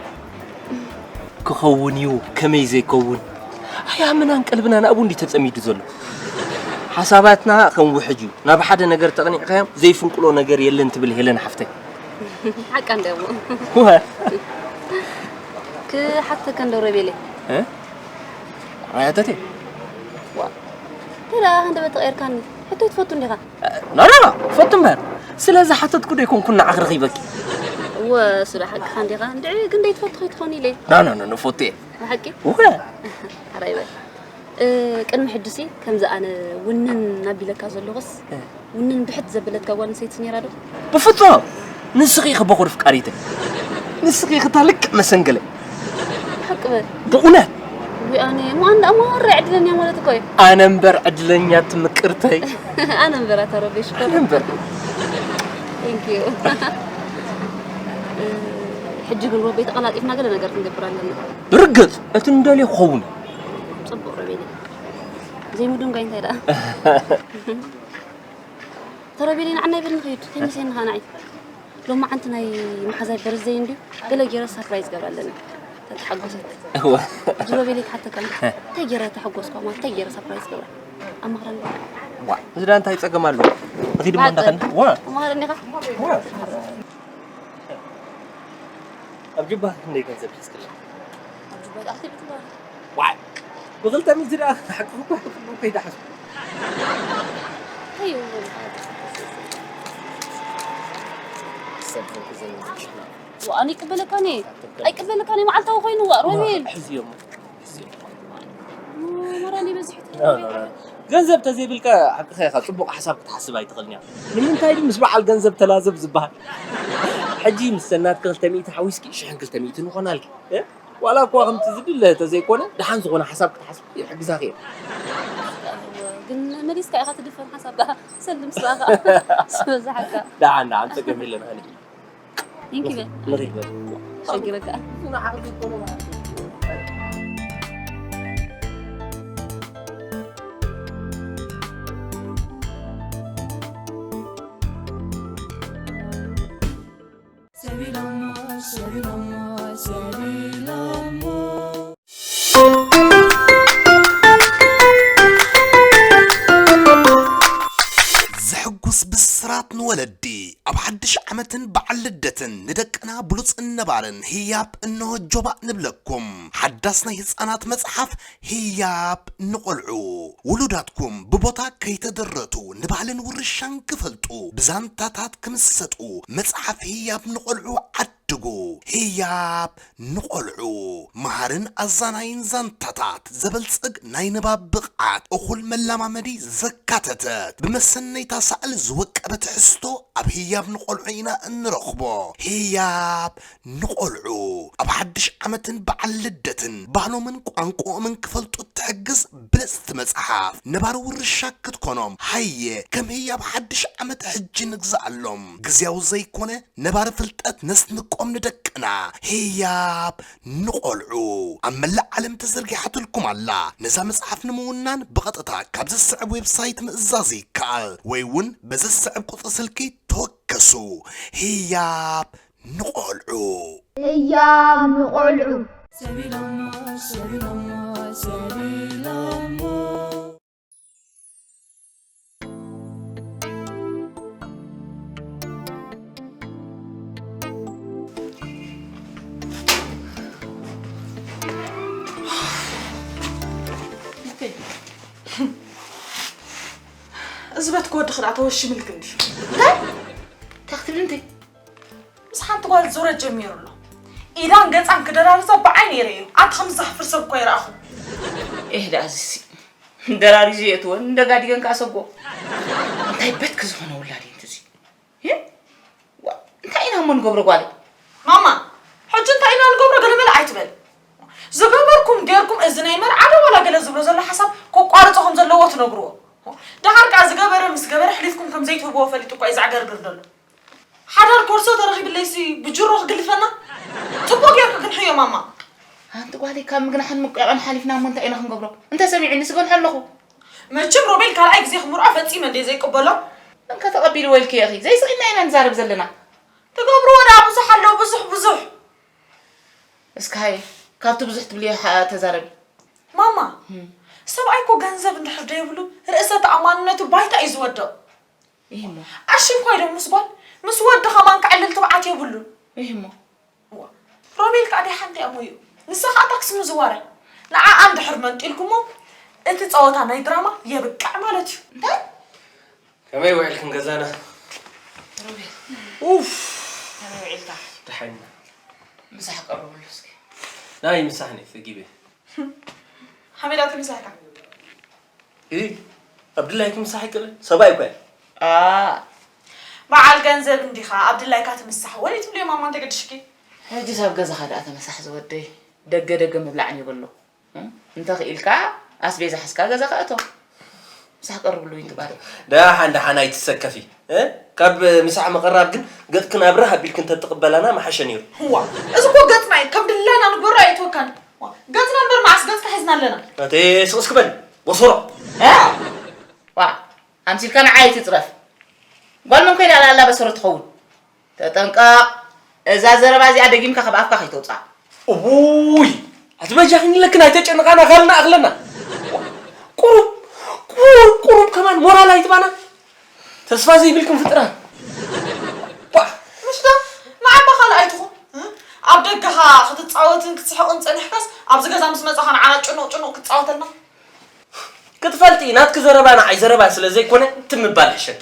ክኸውን እዩ፣ ከመይ ዘይከውን? ኣያምናን ቀልብናን ኣብኡ እንዲ ተጸሚዱ ዘሎ። ሓሳባትና ከም ውሕጅ እዩ። ናብ ሓደ ነገር ተቕኒዕካዮም ዘይፍንቅሎ ነገር የለን ትብል ሄለን ሓፍተይ። ሓቃ እንደ እሞ ወ ክሓተካ እንደ ሮቤለይ። እ? ኣያተቴ ዋ ተራ ሃንደበት ተቐይርካኒ። ሕቶ ትፈቱ እንዲኻ? ናና ፈቱ እምበር። ስለዚ ሓተትኩ ዶ ይኮንኩ ንዓኽ ረኺበኪ? እወ ስለ ሓቅኻ እንዲኻ። እንድዒ ግን ደይትፈቱ ከይትኾን ኢለ። ናና ናና ፈቱ እየ። ብሓቂ? ወ ሓራይ በል። እ፣ ቅድሚ ሕጂ ሲ ከምዚ ኣነ ውንን ኣቢለካ ዘለኹስ ውንን ብሕት ዘበለትካ ጓል ኣንስተይቲ ነይራ ዶ? ብፍጹም ንስኺ ኢኺ በኹሪ ፍቃሪተይ። ንስኺ ኢኺ እታ ልክዕ መሰንገለይ። ሓቂ በል። ብእውነት ዊ ኣነ እሞ ኣነ ደኣ ማራ ዕድለኛ ማለት እኮ እዩ። ኣነ እምበር ዕድለኛ ትምቅርተይ። ኣነ እምበር ኣታ ሮቤ ሽኮር። ኣነ እምበር Thank you። ሕጂ ግን ሮቤ ተቐላጢፍና ገለ ነገር ክንገብር ኣለና። ብርግጽ እቲ እንደልዮ ክኸውን እዩ። ጽቡቕ ሮቤል። ዘይምድንጓይ እንታይ ደኣ? ተሮቤል ንዓና ይብል ንኸይድ ከይመሰየኒ ኸዓ ንዓይ። ሎማዓንቲ ናይ መሓዛይ በርዝደይ እንድዩ ገለ ገይረ ሳፕራይዝ ገብራ ኣለኒ። ተተሓጎሰት። እወ ጅሮቤል ይትሓተካ እንታይ ገይረ ተሐጎስኳ ማለት እንታይ ገይረ ሳፕራይዝ ገብራ? ኣማኽረኒ። ዋ እዚ ዳ እንታይ ጸገም ኣሎ? ንኺድ እሞ እንዳኸድና ዋ ኣማኽረኒ ኢኻ? ዋ ኣብ ጁባ ክንደይ ገንዘብ ሒዝክላ? ኣብ ጁባ ኣኽቲ ብትባል ዋ ብኽልተ ሚእቲ ዳ ሓቅኹ ከይዳ ሓስቡ ኣዩ ዋን ይቅበለካኒ ኣይቅበለካኒ መዓልታዊ ኮይኑ ዋ ሮቤል ሕዝዮም ሞራል ይበዝሕ ገንዘብ ተዘይብልካ ሓቅኻ ኢኻ ጽቡቕ ሓሳብ ክትሓስብ ኣይትኽእልን እያ ንምንታይ ድዩ ምስ በዓል ገንዘብ ተላዘብ ዝበሃል ሕጂ ምስ ሰናትኪ ክልተ ሚእቲ ሓዊስኪ ሽሕን ክልተ ሚእትን ይኾናልኪ እ? ዋላ እኳ ከምቲ ዝድለ ተዘይኮነ ደሓን ዝኾነ ሓሳብ ክትሓስብ ይሕግዛኺ እየ ግን መሊስካ ኢኻ ትድፈን ሓሳብ ደኣ ሰልም ስራኻ ዝበዝሓካ ደሓን ደሓን ጸገም የለን ሃኒ ይንኪበ ንኺድ በል ሸጊረካ ዘሕጉስ ብስራት ንወለዲ ኣብ ሓድሽ ዓመትን በዓል ልደትን ንደቅና ብሉፅን ነባርን ህያብ እንሆ ጆባእ ንብለኩም ሓዳስ ናይ ህፃናት መፅሓፍ ህያብ ንቆልዑ ውሉዳትኩም ብቦታ ከይተደረቱ ንባህልን ውርሻን ክፈልጡ ብዛንታታት ክምሰጡ መፅሓፍ ህያብ ንቆልዑ ዓድጉ ህያብ ንቆልዑ መሃርን ኣዛናይን ዛንታታት ዘበልፅግ ናይ ንባብ ብቕዓት እኹል መለማመዲ ዘካተተት ብመሰነይታ ሳእል ዝወቀበ ትሕዝቶ ኣብ ህያብ ንቆልዑ ኢና እንረኽቦ ህያብ ንቆልዑ ኣብ ሓድሽ ዓመትን በዓል ልደትን ባህሎምን ቋንቋኦምን ክፈልጡ እትሕግዝ ብልፅቲ መፅሓፍ ነባሪ ውርሻ ክትኮኖም ሃየ ከም ህያብ ሓድሽ ዓመት ሕጂ ንግዛኣሎም ግዝያዊ ዘይኮነ ነባሪ ፍልጠት ነስንቆም ንደቅና ህያብ ንቆልዑ ኣብ መላእ ዓለም ተዘርጊሓትልኩም ኣላ ነዛ መፅሓፍ ንምውናን ብቐጥታ ካብ ዝስዕብ ዌብሳይት ምእዛዝ ይከኣል ወይ እውን በዚ ዝስዕብ ቁፅሪ ስልኪ ተወከሱ ህያብ ንቆልዑ ህያብ ንቆልዑ እዚ በት ክወዲ ክዳ ተወሽምልክ እንዲ እንታይ እንታይ ክትብል እንተ ምስ ሓንቲ ጓል ዙረት ጀሚሩ ኣሎ ኢዳን ገፃን ክደራርዛ ብዓይኒ ይረዩ ኣቲ ከም ዘሕፍር ሰብ እኮ ይረኣኹ ኤህ ደኣ ዝሲ ደራሪዙ የእትወን እንደጋዲገን ከዓ ሰጎ እንታይ በትኪ ዝኾነ ውላድ እዩ እንትዚ እንታይ ኢና እሞ ንገብሮ ጓለይ ማማ ሕጂ እንታይ ኢና ንገብሮ ገለመለ ኣይትበል ዝገበርኩም ጌርኩም እዚ ናይ መርዓ ዶ ዋላ ገለ ዝብሎ ዘሎ ሓሳብ ከቋርጾ ከም ዘለዎ ትነግርዎ። ደሓር ከኣ ዝገበረ ምስ ገበረ ሕሊፍኩም ከም ዘይትህብዎ ፈሊጡ እኳ እዩ ዘዕገርግር ዘሎ። ሓዳር ኮርሶ ተረኺብለይሲ ብጅሮ ክግልፈና? ጽቡቕ ጌርካ ክንሕዮ ማማ። ኣንቲ ጓለይ ካብ ምግናሕን ምቁያቕን ሓሊፍና እሞ እንታይ ኢና ክንገብሮ? እንተ ሰሚዑኒ ስገንሖ ኣለኹ። መቸም ሮቤል ካልኣይ ግዜ ክምርዖ ፈጺመ እንደ ዘይቅበሎ። እንከ ተቐቢልዎ ኢልክዮ ኢኺ። ዘይስቕ ኢልና ኢና ንዛረብ ዘለና። ትገብርዎ ደኣ ብዙሕ ኣሎ፣ ብዙሕ፣ ብዙሕ። እስከ ሃየ፣ ካብቲ ብዙሕ ትብልዮ ሓ-፣ ተዛረቢ። ማማ፣ እም። ሰብኣይ እኮ ገንዘብ እንድሕር ደይብሉ፣ ርእሰ ተኣማንነቱ ባይታ እዩ ዝወድቕ። ይህ እሞ። ኣሽንኳይ ዶ ምስ ጓል፣ ምስ ወዲ ከማን ክዕልል ትብዓት የብሉን። ይህ እሞ። እዋ፣ ሮቤል ከኣ ደሓን ደኣ ሞዩ። ንሳ ከኣ ታክሲ ምዝዋር እያ። ንዓኣ እንድሕር መንጢልኩሞ፣ እቲ ጸወታ ናይ ድራማ የብቅዕ ማለት እዩ። እንታይ? ከመይ ውዒልክን ገዛና? ሮቤል፣ ኡፍ! ከመይ ውዒልካ? ደሓን። ምሳሕ ቀርብሉ እስኪ። ናይ ምሳሕ ነይ፣ ፈጊበ። ሓሜዳ ትምሳሕካ? እ፣ ኣብ ድላይኪ ምሳሕ ኣይክእልን። ሰብኣይ እኮ እየ። ኣ። በዓል ገንዘብ እንዲኻ፣ ኣብ ድላይካ ትምሳሕ። ወለይ ትብልዮ ማማ እንተገድሽኪ። ሕጂስ ኣብ ገዛኻ ደኣ ተመሳሕ ዝወደይ። ደገ ደገ ምብላዕን የብሉ። እ? እንተ ኽኢልካ ኣስቤዛ ሒዝካ ገዛኻ እቶ። ምሳሕ ቀርብሉ ይትባል። ደሓን ደሓን ኣይትሰከፊ። እ? ካብ ምሳሕ ምቕራብ ግን ገጽክን ኣብርህ ኣቢልክን ተትቕበላና ምሓሸ ነይሩ። እዋ፣ እዚ እኮ ገጽና እዩ። ከም ድላና ንግበሮ ኣይእትወካን። ዋ፣ ገጽና እምበር መዓስ ገጽካ ሒዝና ኣለና። ኣቴ ስቕ እስኪ በል፣ ቦሶሮ። እ? ዋ፣ ኣምሲልካ ንዓይ ኣይትጽረፍ። ጓል መን ኮይና እያ ኣላ በሰሮ ትኸውን? ተጠንቀቕ። እዛ ዘረባ እዚኣ ደጊምካ ካብ ኣፍካ ከይተውጽኣ። እውይ! ኣቲ በጃኽን ኢለክን ኣይተጨንቓና፣ ጋልና ኣኽለና። ቁሩብ፣ ቁሩብ፣ ቁሩብ ከማን ሞራል ኣይትባና። ተስፋ ዘይብልክን ፍጥረት። ባ! ምሽ ዶ ንዓባ ካልእ ኣይትኹን። እ? ኣብ ደገኻ ክትጻወትን ክትስሕቕን ጸኒሕካስ ኣብዚ ገዛ ምስ መጻኻ ንዓና ጭኑቕ ጭኑቕ ክትጻወተልና? ክትፈልጢ ናትኪ ዘረባ ንዓይ ዘረባ ስለ ዘይኮነ ትም ምባል ይሕሸኪ።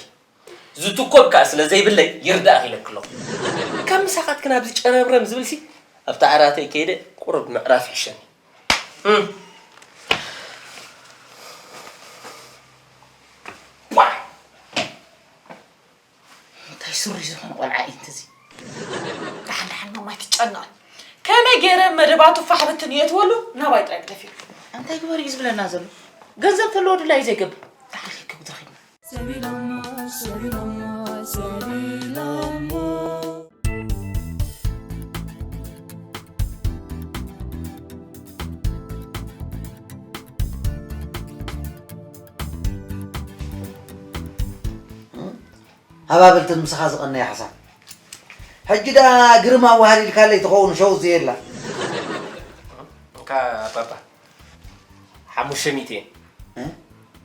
ዝትኮብ ከኣ ስለ ዘይብለይ ይርዳእኺ ኢለኪ ኣለኹ። ካብ ምሳኻትክን ኣብዚ ጨረብረብ ዝብልሲ ኣብታ ዓራተይ ከይደ ቁሩብ ምዕራፍ ይሕሸኒ። እም። ቧዕ! እንታይ ሱሪ ዝኾነ ቆልዓ እዩ እንተዚ። ደሓን ደሓን ማማ ኣይትጨነቒ። ከመይ ገይረ መደባቱ ፋሕ ብትን የእትወሉ ናባይ ጥራይ ግደፍዮ። እንታይ ግበር እዩ ዝብለና ዘሎ? ገንዘብ ተለዎ ድላ እዩ ዘይገብር። ደሓን ከይከብድ ረኺብና። ሰቢሎሞ፣ ሰቢሎሞ፣ ሰቢሎሞ። ሃባብልትን ምሳኻ ዝቐነየ ሓሳብ። ሕጂ ደኣ ግርም ኣዋሃሊልካለይ ትኸውን ሸው ዘየላ። እንካ ባባ፣ ሓሙሽተ ሚእቲ እየን። እ?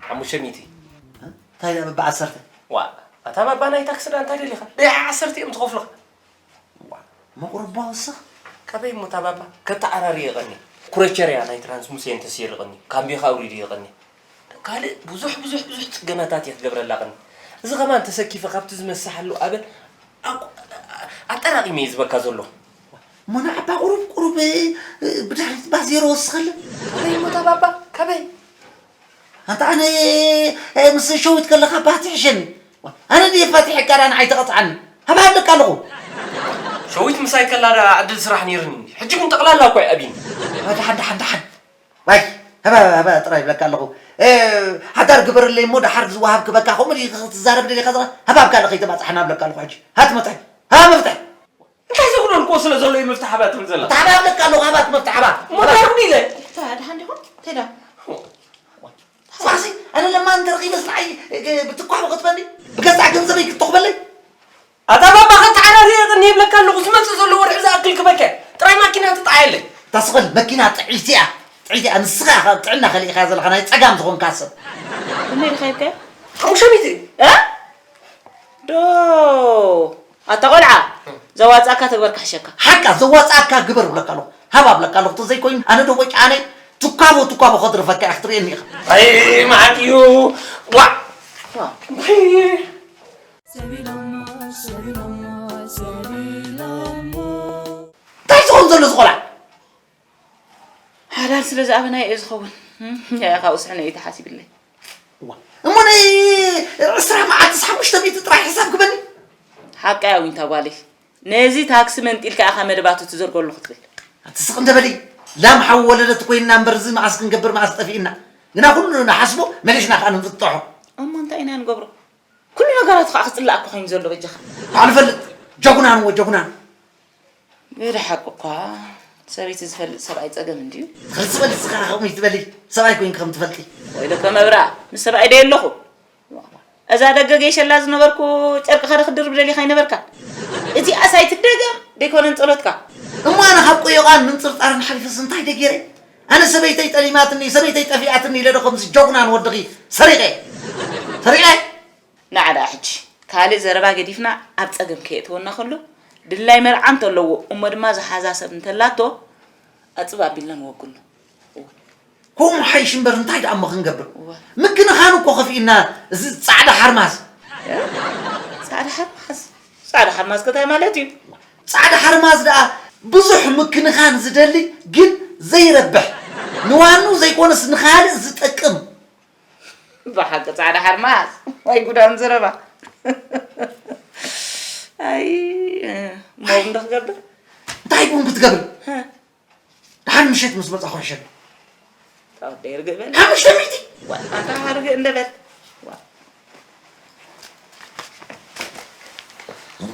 ሓሙሽተ ሚእቲ። እ? እንታይ ደኣ ብዓሰርተ? ዋ፣ ኣታ ባባ ናይ ታክሲ ደኣ እንታይ ደሊኻ? ደይ ዓሰርተ እዮም ትኸፍሉኻ። ዋ፣ መቑረባ ወስኽ። ካበይ እሞ እታ ባባ? ከተዓራሪ የቐኒ። ኩረቸርያ ናይ ትራንስሙሴን ተሰይሩ የቐኒ። ካምቢኻ ኣውሪዱ የቐኒ። ካልእ ብዙሕ፣ ብዙሕ፣ ብዙሕ ጽገናታት እየ ክገብረላ ቀኒ። እዚ ኸማን ተሰኪፈ ካብቲ ዝመስሓሉ ኣበል ኣቁ-፣ ኣጠራቒመ እየ ዝበካ ዘሎ። እሞ ንዓባ ቁሩብ፣ ቁሩብ፣ እ፣ ብድሕሪት ባዜሮ ወስኸለ። ካበይ እሞ እታ ባባ? ካበይ? ኣንታ ኣነ፣ እ፣ ምስ ሸዊት ከለኻ ባህ ትሕሸኒ። ኣነ ድየ ፋቲሐካ ደኣ ንዓይ ተቐጽዓኒ? ሃባ ሃብለካ ኣለኹ። ሸዊት ምሳይ ከላ ደኣ ዕድል ስራሕ ነይርኒ። ሕጂ ግን ጠቕላላ እኳ እዩ ኣቢኒ። ደሓን፣ ደሓን፣ ደሓን። ዋይ፣ ሃባ፣ ሃባ ጥራይ ይብለካ ኣለኹ። እ፣ ሓዳር ግበረለይ እሞ ደሓር ዝወሃብ ክበካ፣ ከምኡ ድዩ ክትዛረብ ደሊኻ ዘለኻ? ሃባ ሃብካ ኣለኸ፣ ይተባጻሕና እብለካ ኣለኹ ሕጂ። ሃት መፍትሒ። ሃ መፍትሒ። እንታይ ዘጉደልኩዎ ስለ ዘሎ እዩ መፍትሒ ሃባ ትብል ዘላ? ሃባ ሃብለካ ኣለኹ፣ ሃባ መፍትሒ ሃባ። እሞ እንታይ ይኹን ኢለ? ደሓን ዲኹም? እንታይ ደኣ? ፋሲ፣ ኣነ ለማን ተረኺበስ ንዓይ፣ እ፣ ብትኳቦ ክትበኒ? ብገዛእ ገንዘበይ ክትኹበለይ? ኣታ ባባ፣ ከተዓራሪ የቕኒ ይብለካ ኣለኹ። ዝመጽእ ዘሎ ወርሒ ዝኣክል ክበከ ጥራይ ማኪና ትጥዓየለይ። እታ ስቕ በል መኪና ጥዕይቲ እያ። ጥዕይቲ እያ። ንስኻ ኢኻ ጥዕና ከሊእኻ ዘለኻ ናይ ጸጋም ዝኾንካ ሰብ። ክንደይ ዲኻ ሂብካዮ? ሓሙሽተ ሚእቲ። እ? ዶ ኣታ ቆልዓ፣ ዘዋጻእካ ተግበር ክሕሸካ። ሓቃ ዘዋጻእካ ግበር እብለካ ኣለኹ። ሃባ እብለካ ኣለኹ። ተዘይኮይኑ ኣነ ዶ ወጫነይ ትኳቦ ትኳቦ ከድርፈካ እያ ክትርእየኒ ኢኻ። ኣይ፣ መዓት እዩ። ዋዕ! ዋዕ! ኣይ። ሰቢሎሞ፣ ሰቢሎሞ፣ ሰቢሎሞ። እንታይ ዝኸውን ዘሎ እዚ ቆልዓ? ሓዳር ስለ ዝኣበናዮ እዩ ዝኸውን። እም፣ ያያ ካብኡ ስሕነ እዩ ተሓሲብለይ። እዋ፣ እሞ ናይ ዕስራ መዓልትስ ሓሙሽተ ሚእቲ ጥራይ ሕሳብ ግበኒ። ሓቃ እያ ዊንታ ጓለይ። ነዚ ታክሲ መንጢልካ ኢኻ መደባቱ ትዘርገሉ ክትብል። ኣቲ ስቕ እንደ በሊ፣ ላም ሓው ወለደት ኮይንና እምበር እዚ መዓስ ክንገብር መዓስ ጠፊእና። ግና ኩሉ ንሓስቦ መሊስና ከዓ ንጥጥሖ። እሞ እንታይ ኢና ንገብሮ? ኩሉ ነገራቱ ከዓ ክፅላእ እኮ ኮይኑ ዘሎ በጃኻ። ኣንፈልጥ። ጀጉናን ወ ጀጉናን። ብሓቂ እኳ ሰበይቲ ዝፈልጥ ሰብኣይ ፀገም እንድዩ። ትኽልቲ ዝበልፅ ከዓ ከምኡ ትበሊ። ሰብኣይ ኮይንኪ ከም ትፈልጢ። ወይለከ መብራ ምስ ሰብኣይ ደየ ኣለኹ። እዛ ደገ ገይሸላ ዝነበርኩ ጨርቂ ኸደ ክድርብ ደሊኻ ይነበርካ። እዚኣስ ኣይትደገም ደይኮነን ጸሎትካ። እሞ ኣነ ካብ ቆዮቓን ምንጽርጻርን ሓሊፈስ እንታይ ደገይረ? ኣነ ሰበይተይ ጠሊማትኒ፣ ሰበይተይ ጠፊኣትኒ ኢለ ዶ ከምዚ ጀጉናን ወድኺ ሰሪቐ? ሰሪቐ? ንዓ ደኣ ሕጂ ካልእ ዘረባ ገዲፍና ኣብ ጸገም ከየእትወና ከሎ ድላይ መርዓ እንተለዎ እሞ ድማ ዝሓዛ ሰብ እንተላቶ ኣጽብ ኣቢልና ንወግኖ። ከምኡ ሓይሽ እምበር እንታይ ደኣ እሞ ክንገብር? ምክንኻን እኮ ከፊእና እዚ ጻዕዳ ሓርማዝ። ጻዕዳ ሓርማዝ? ጻዕዳ ሓርማዝ ከ እንታይ ማለት እዩ? ጻዕዳ ሓርማዝ ደኣ ብዙሕ ምክንኻን ዝደሊ ግን ዘይረብሕ ንዋኑ ዘይኮነስ ንኻልእ ዝጠቅም። ብሓቂ ጻዕዳ ሓርማዝ ወይ ጉዳም ዘረባ። ኣይ ሞብ እንዶ ክገብር እንታይ ቡን ክትገብር? ደሓን ምሸት ምስ መጻኹ ሕሸኒ። ተወደይ ርግእ በል። ሓሙሽተ ሚእቲ። ኣታ ርግእ እንደ በል።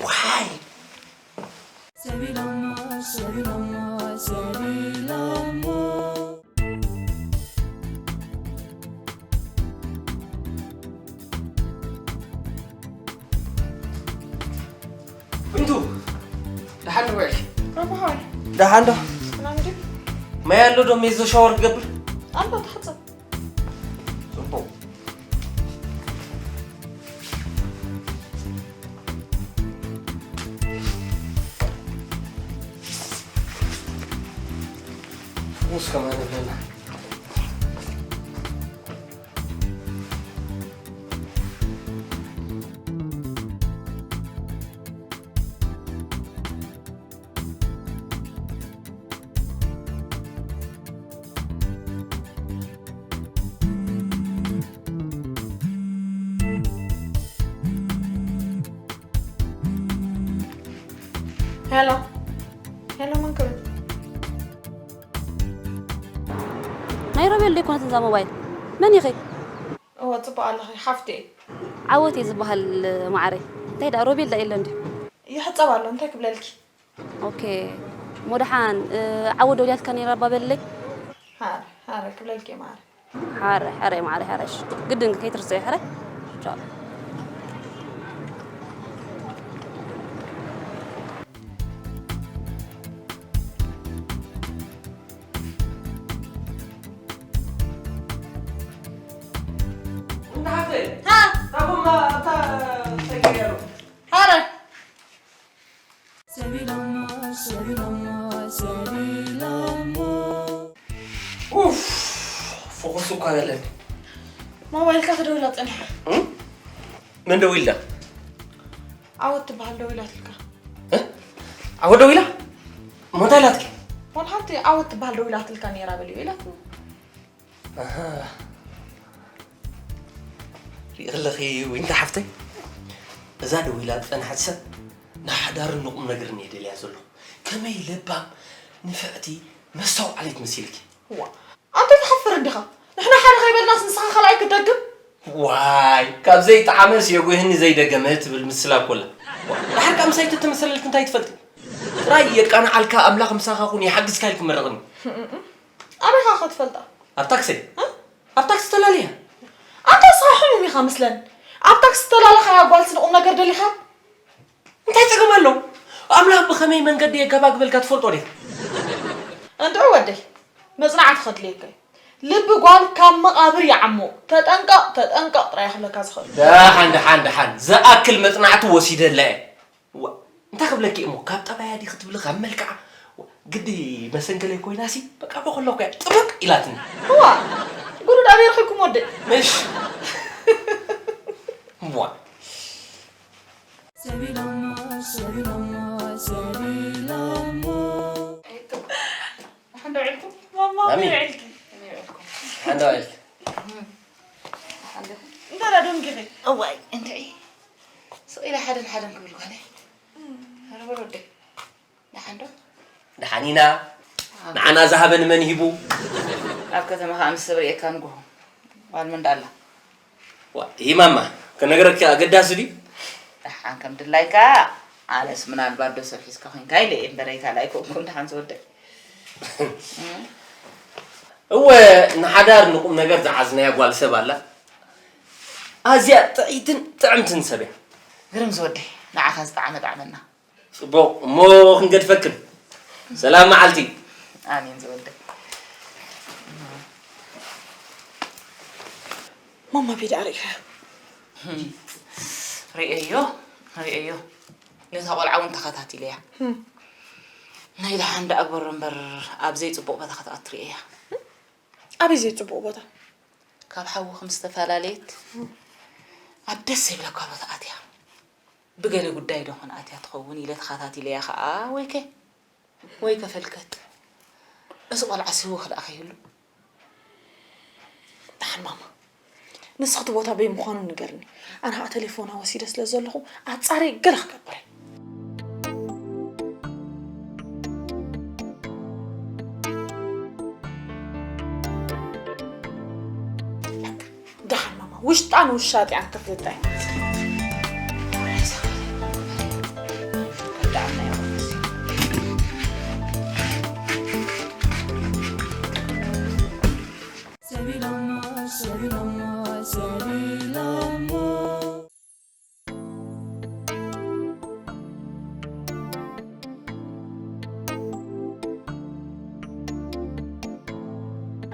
ዋይ ዊንቱ፣ ደሓን ዶ ውዒልኪ? ደሓን ዶ? ማይ ኣሎ ዶ ሜዞ ሻወር ክገብር? ኣሎ፣ ትሓጸብ። ጽቡቕ። ሙስ ከማን ኣለና። ሄሎ ሄሎ፣ መን ክብል? ናይ ሮቤል ዶ ኣይኮነትን እዛ ሞባይል? መን ኢኺ? እወ፣ ጽቡቕ ኣለኺ፣ ሓፍቲ እየ። ዓወት እየ ዝበሃል ማዓረይ። እንታይ ደኣ ሮቤል ደኣ የለን ድዩ? ይሕጸብ ኣሎ፣ እንታይ ክብለልኪ? ኦኬ፣ እሞ ደሓን ዓወት ደውልያትካ ነይራ እባ በልለይ። ሓረ፣ ሓረ ክብለልኪ እየ ማዓረይ። ሓረ፣ ሓረ ማዓረይ፣ ሓረ። እሺ፣ ግድን ከይትርስዒ፣ ሓረ። ቻው። እንዳ ሓፍተይ፣ ሃ! ናብኦም ኣታ እንታይ ገይሩ? ሓረ። ኡፍ፣ ፎኸስ እኳ በለኒ። ሞባይልካ ክደውላ ጸኒሓ። መን ደዊልዳ? ዓወት ትበሃል ደዊላትልካ። ዓወት ደዊላ? እሞ እንታይ ኢላትኪ? ዋላ ሓንቲ ዓወት ትበሃል ደዊላትልካ ነይራ በልዮ ኢላትኒ። ኣሃ። ሪኢ ኣለኺ ዊንታ ሓፍተይ፣ እዛ ደዊላ ዝጸንሐት ሰብ ንሓዳርን ንቑም ነገርን እየ ደልያ ዘለኹ። ከመይ ለባም፣ ንፍዕቲ፣ መስተውዓሊት መሲልኪ። እዋ፣ ኣንተ ትሓፍር እንዲኻ? ንሕና ሓደ ከይበልናስ ንስኻ ካልኣይ ክትደግም? ዋይ፣ ካብ ዘይጠዓመስ የጉህኒ ዘይደገመ ትብል ምስላ እኮ ኣላ። ዋ፣ ደሓር ከኣ ምሳይ ተተመሰለልኪ እንታይ ትፈልጢ? ጥራይ የቃንዓልካ፣ ኣምላኽ ምሳኻ ኩን፣ ይሓግዝካ ኢልኪ መርቕኒ። ኣበይ ኢኻ ኸ ትፈልጣ? ኣብ ታክሲ። እ? ኣብ ታክሲ ተላልያ። ኣንታ ንስኻ ሕሙም ኢኻ መስለኒ። ኣብ ታክሲ ዝተላለኻያ ጓልሲ ንቑም ነገር ደሊኻ? እንታይ ጸገም ኣሎ? ኣምላኽ ብኸመይ መንገዲ የጋባግበልካ ትፈልጦ ዲኻ? እንድዒ ወደይ፣ መጽናዕቲ ከድልየካ እዩ። ልቢ ጓል ካብ መቓብር ይዓሞ። ተጠንቀቕ፣ ተጠንቀቕ ጥራይ እየ ክብለካ ዝኽእል። ደሓን፣ ደሓን፣ ደሓን። ዝኣክል መጽናዕቲ ወሲደላ እየ። ዋ፣ እንታይ ክብለኪ እሞ፣ ካብ ጠባያ ዲኺ ትብሊ፣ ካብ መልክዓ? ዋ፣ ግዲ መሰንገለይ ኮይናሲ፣ በቃ በኸለኩ እያ ጥብቅ ኢላትኒ። እዋ፣ ጉድ ኣበይ ረኺብኩም ወደይ? ምሽ። ዋ። ሓንዶ ዒልኩም? ማማ፣ ማሚ። ዒልኪ። ሓንዶ ዒልኪ። እንታይ ደኣ ደንጊኺ? እዋይ፣ እንድዒ። ስቕ ኢለ ሓደን ሓደን ክብል ጓለይ። ኣረ በል ወደይ። ደሓን ዶ? ደሓን ኢና። ንዓና ዝሃበ ንመን ሂቡ? ኣብ ከተማ ኸኣ ምስ ሰብ ርእየካ ንጎሆ። ጓል መን ዳላ? ዋ፣ ይህ ማማ፣ ከነገረካ ኣገዳሲ ድዩ? ደሓን ከም ድላይካ። ኣነስ ምናልባት ዶ ሰብ ሒዝካ ኮይንካ ኢለ እየ እምበረይ ካልኣይ ኮንኩ። ደሓን ዝወደይ። እወ፣ ንሓዳር ንቁም ነገር ዝሓዝናያ ጓል ሰብ ኣላ። ኣዝያ ጥዕይትን ጥዕምትን ሰብ እያ። ግርም ዝወደይ፣ ንዓኻ ዝጠዓመ ጣዕመና። ጽቡቕ፣ እሞ ክንገድፈክን። ሰላም መዓልቲ። ኣሜን ዝወደይ። ማማ ቤት ኣሪእካ። ርእየዮ፣ ርእየዮ። ነታ ቆልዓ እውን ተኸታቲለያ። ናይ ደሓን ደኣ ግበሮ እምበር፣ ኣብ ዘይጽቡቕ ቦታ ከተኣቱ ርእየያ። ኣበይ ዘይጽቡቕ ቦታ? ካብ ሓዊ ከም ዝተፈላለየት ኣብ ደስ ዘይብለካ ቦታ ኣትያ። ብገለ ጉዳይ ዶ ኾን ኣትያ ትኸውን ኢለ ተኸታቲለያ ኸኣ፣ ወይከ፣ ወይከ ፈልከት። እዚ ቆልዓ ስህዊ ክልኣኸ ይህሉ። ደሓን ማማ፣ ንስኺ እቲ ቦታ በይ ምዃኑ ንገርኒ። ኣነ ኸኣ ቴሌፎና ወሲደ ስለ ዘለኹ ኣጻርየ ገለ ክገብር እየ። ደሓን ማማ፣ ውሽጣ ንውሻጢኣን ክትልጠይ።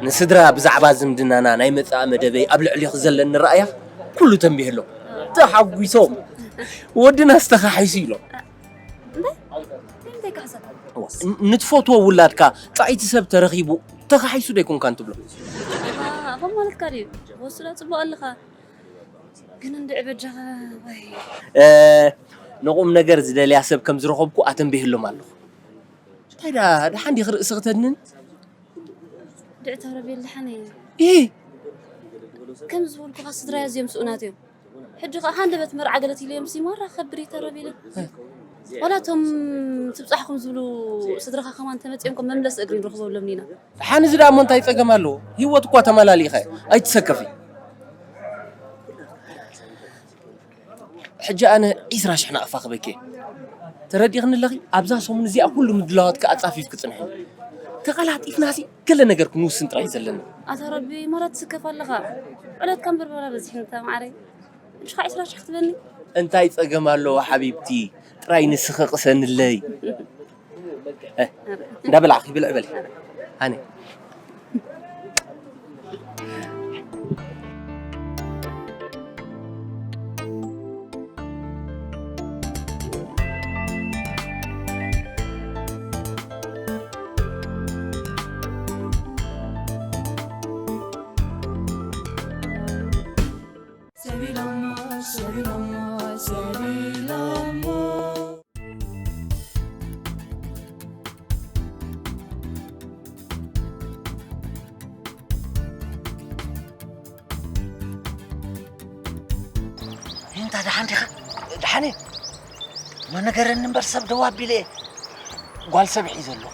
ንስድራ ብዛዕባ ዝምድናና ናይ መጻኢ መደበይ ኣብ ልዕሊኺ ዘለኒ ረኣያ ኩሉ ተንቢህሎም። ተሓጒሶም። ወድናስ ተኻሒሱ ኢሎም። እንታይ? እንታይ እንታይ ክሕሰብ? እዋ፣ ን-፣ ንትፈትዎ ውላድካ ጥዕይቲ ሰብ ተረኺቡ ተኻሒሱ ዶ ኣይኮንካን ትብሎ? ኣባ፣ ኣባ ማለትካ ድዩ? ወስዳ ጽቡቕ ኣለኻ። ግን እንድዒ በጃኻ፣ ወይ። እ፣ ንቑም ነገር ዝደልያ ሰብ ከም ዝረኸብኩ ኣተንቢህሎም ኣለኹ። እንታይ ደኣ፣ ደሓን ዲኺ ርእስኺ ተድንኒ? ድዒ ተረቤል ደሓን እየ። ኢ! ከም ዝበልኩኻ ስድራይ ኣዝዮም ስኡናት እዮም። ሕጂ ኸኣ ሃንደበት መርዓ ገለ ትብልዮም ሲ ማራ ከብር ይተረብ ኢለ። ዋላ እቶም ትብጻሕኩም ዝብሉ ስድራኻ ከማን ተመጺኦምኩም መምለሲ እግሪ ንረኽበሎም ኢና። ደሓን እዚ ደኣ እሞ እንታይ ጸገም ኣለዎ? ህይወት እኳ ተመላሊእኻ እያ። ኣይትሰከፊ። ሕጂ ኣነ ዒስራ ሽሕ ናቕፋ ክበኪ እየ። ተረዲእኽኒ ኣለኺ? ኣብዛ ሰሙን እዚኣ ኩሉ ምድላዋትካ ኣጻፊፍኪ ጽንሒ። ተቐላጢፍናሲ ገለ ነገር ክንውስን ጥራይ እዩ ዘለና። ኣታ ረቢ፣ ማራ ትስከፍ ኣለኻ። ዕለትካ እምበር በላ በዚሕኒ እታ መዓረይ። ሕጂ ኸዓ ዒስራ ሽሕ ክትበኒ? እንታይ ጸገም ኣለዎ ሓቢብቲ? ጥራይ ንስኺ ቅሰንለይ። እ፣ እንዳበላዕኺ ብልዒ በሊ። ኣነ። እንታ ደሓን ዲኻ? ደሓን እየ። እሞ ንገረኒ እምበር ሰብ ደው ኣቢለ እየ። ጓል ሰብ ሒዘ ኣለኹ።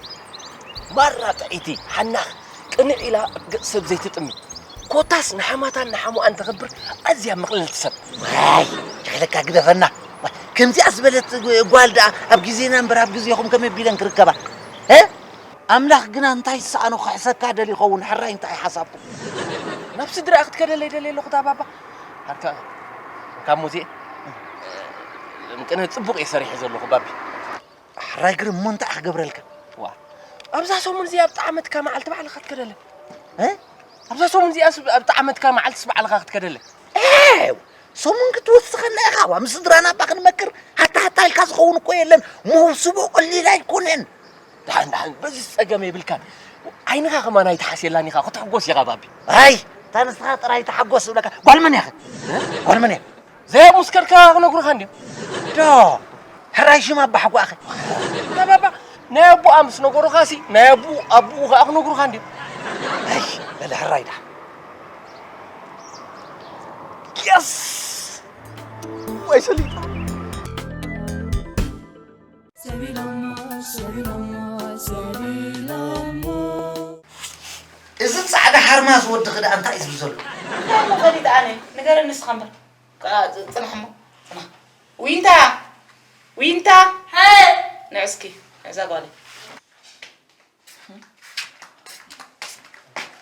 ማራ ጥዕይቲ፣ ሓናኽ፣ ቅንዕ ኢላ ገጽ ሰብ ዘይትጥሚ። ኮታስ ንሓማታን ንሓሙኣን ተኽብር ኣዝያ ምቕልልቲ ሰብ። ዋይ፣ ሸኽለካ ግደፈና። ዋይ፣ ከምዚኣ ዝበለት ጓል ደኣ ኣብ ግዜና እምበር ኣብ ግዜኹም ከመይ ቢለን ክርከባ? እ? ኣምላኽ ግና እንታይ ዝሰኣኖ ክሕሰካ ደልዩ ይኸውን፣ ሕራይ እንታይ ሓሳብኩም? ናብ ስድራ ክትከደለይ ደልየ ኣለኹ፣ እታ ባባ። ሃርካ፣ ካብ ሙዚየ፣ ቅነ ጽቡቕ እየ ሰሪሐ ዘለኹ፣ ባቢ። ሕራይ ግርም እሞ እንታይ ክገብረልካ? ዋ፣ ኣብዛ ሰሙን እዚኣ ኣብ ጠዓመትካ መዓልቲ ባዕልኻ ክትከደለ። እ? ኣብዛ ሰሙን እዚኣስ ኣብ ጠዓመትካ መዓልትስ ባዕልኻ ክትከደለ። ኤው፣ ሰሙን ክትወስኸና ኢኻ፣ ዋ፣ ምስ ስድራና እባ ክንመክር፣ ሃታ ሃታ ኢልካ ዝኸውን እኮ የለን። መውስቦ ቀሊል ኣይኮነን። ደሓን፣ ደሓን፣ በዚ ጸገም የብልካን። ዓይንኻ ከማን ኣይትሓስየላን ኢኻ፣ ክትሕጎስ ኢኻ፣ ባቢ። ኣይ፣ እታ ንስኻ ጥራይ ተሓጎስ ዝብለካ። ጓል መን እያ ኸ? እ? ጓል መን እያ? ዘይ ኣብ ሙስከርካ ክነግሩኻ እንድዮም። ዶ፣ ሕራይ ሽም ኣባ ሓጓኸ። እታ ባባ፣ ናይ ኣቦኣ ምስ ነገሩኻሲ፣ ናይ ኣቦኡ፣ ኣቦኡ ኸኣ ክነግሩኻ እንድዮም። ኣይ፣ በለ ሕራይ ደሓን። የስ! ወይ ሰሊጣ። እዚ ጻዕዳ ሓር ማስ ወድኺ ደኣ እንታይ እዩ ዝብል ዘሎ? እንታይ እሞ ፈሊጠ ኣነ? ንገረኒ ንስኻ እምበር። ከኣ ጽ-፣ ጽናሕ እሞ፣ ጽናሕ። ዊንታ! ዊንታ! ንዕ እስኪ፣ እዛ ጓለይ።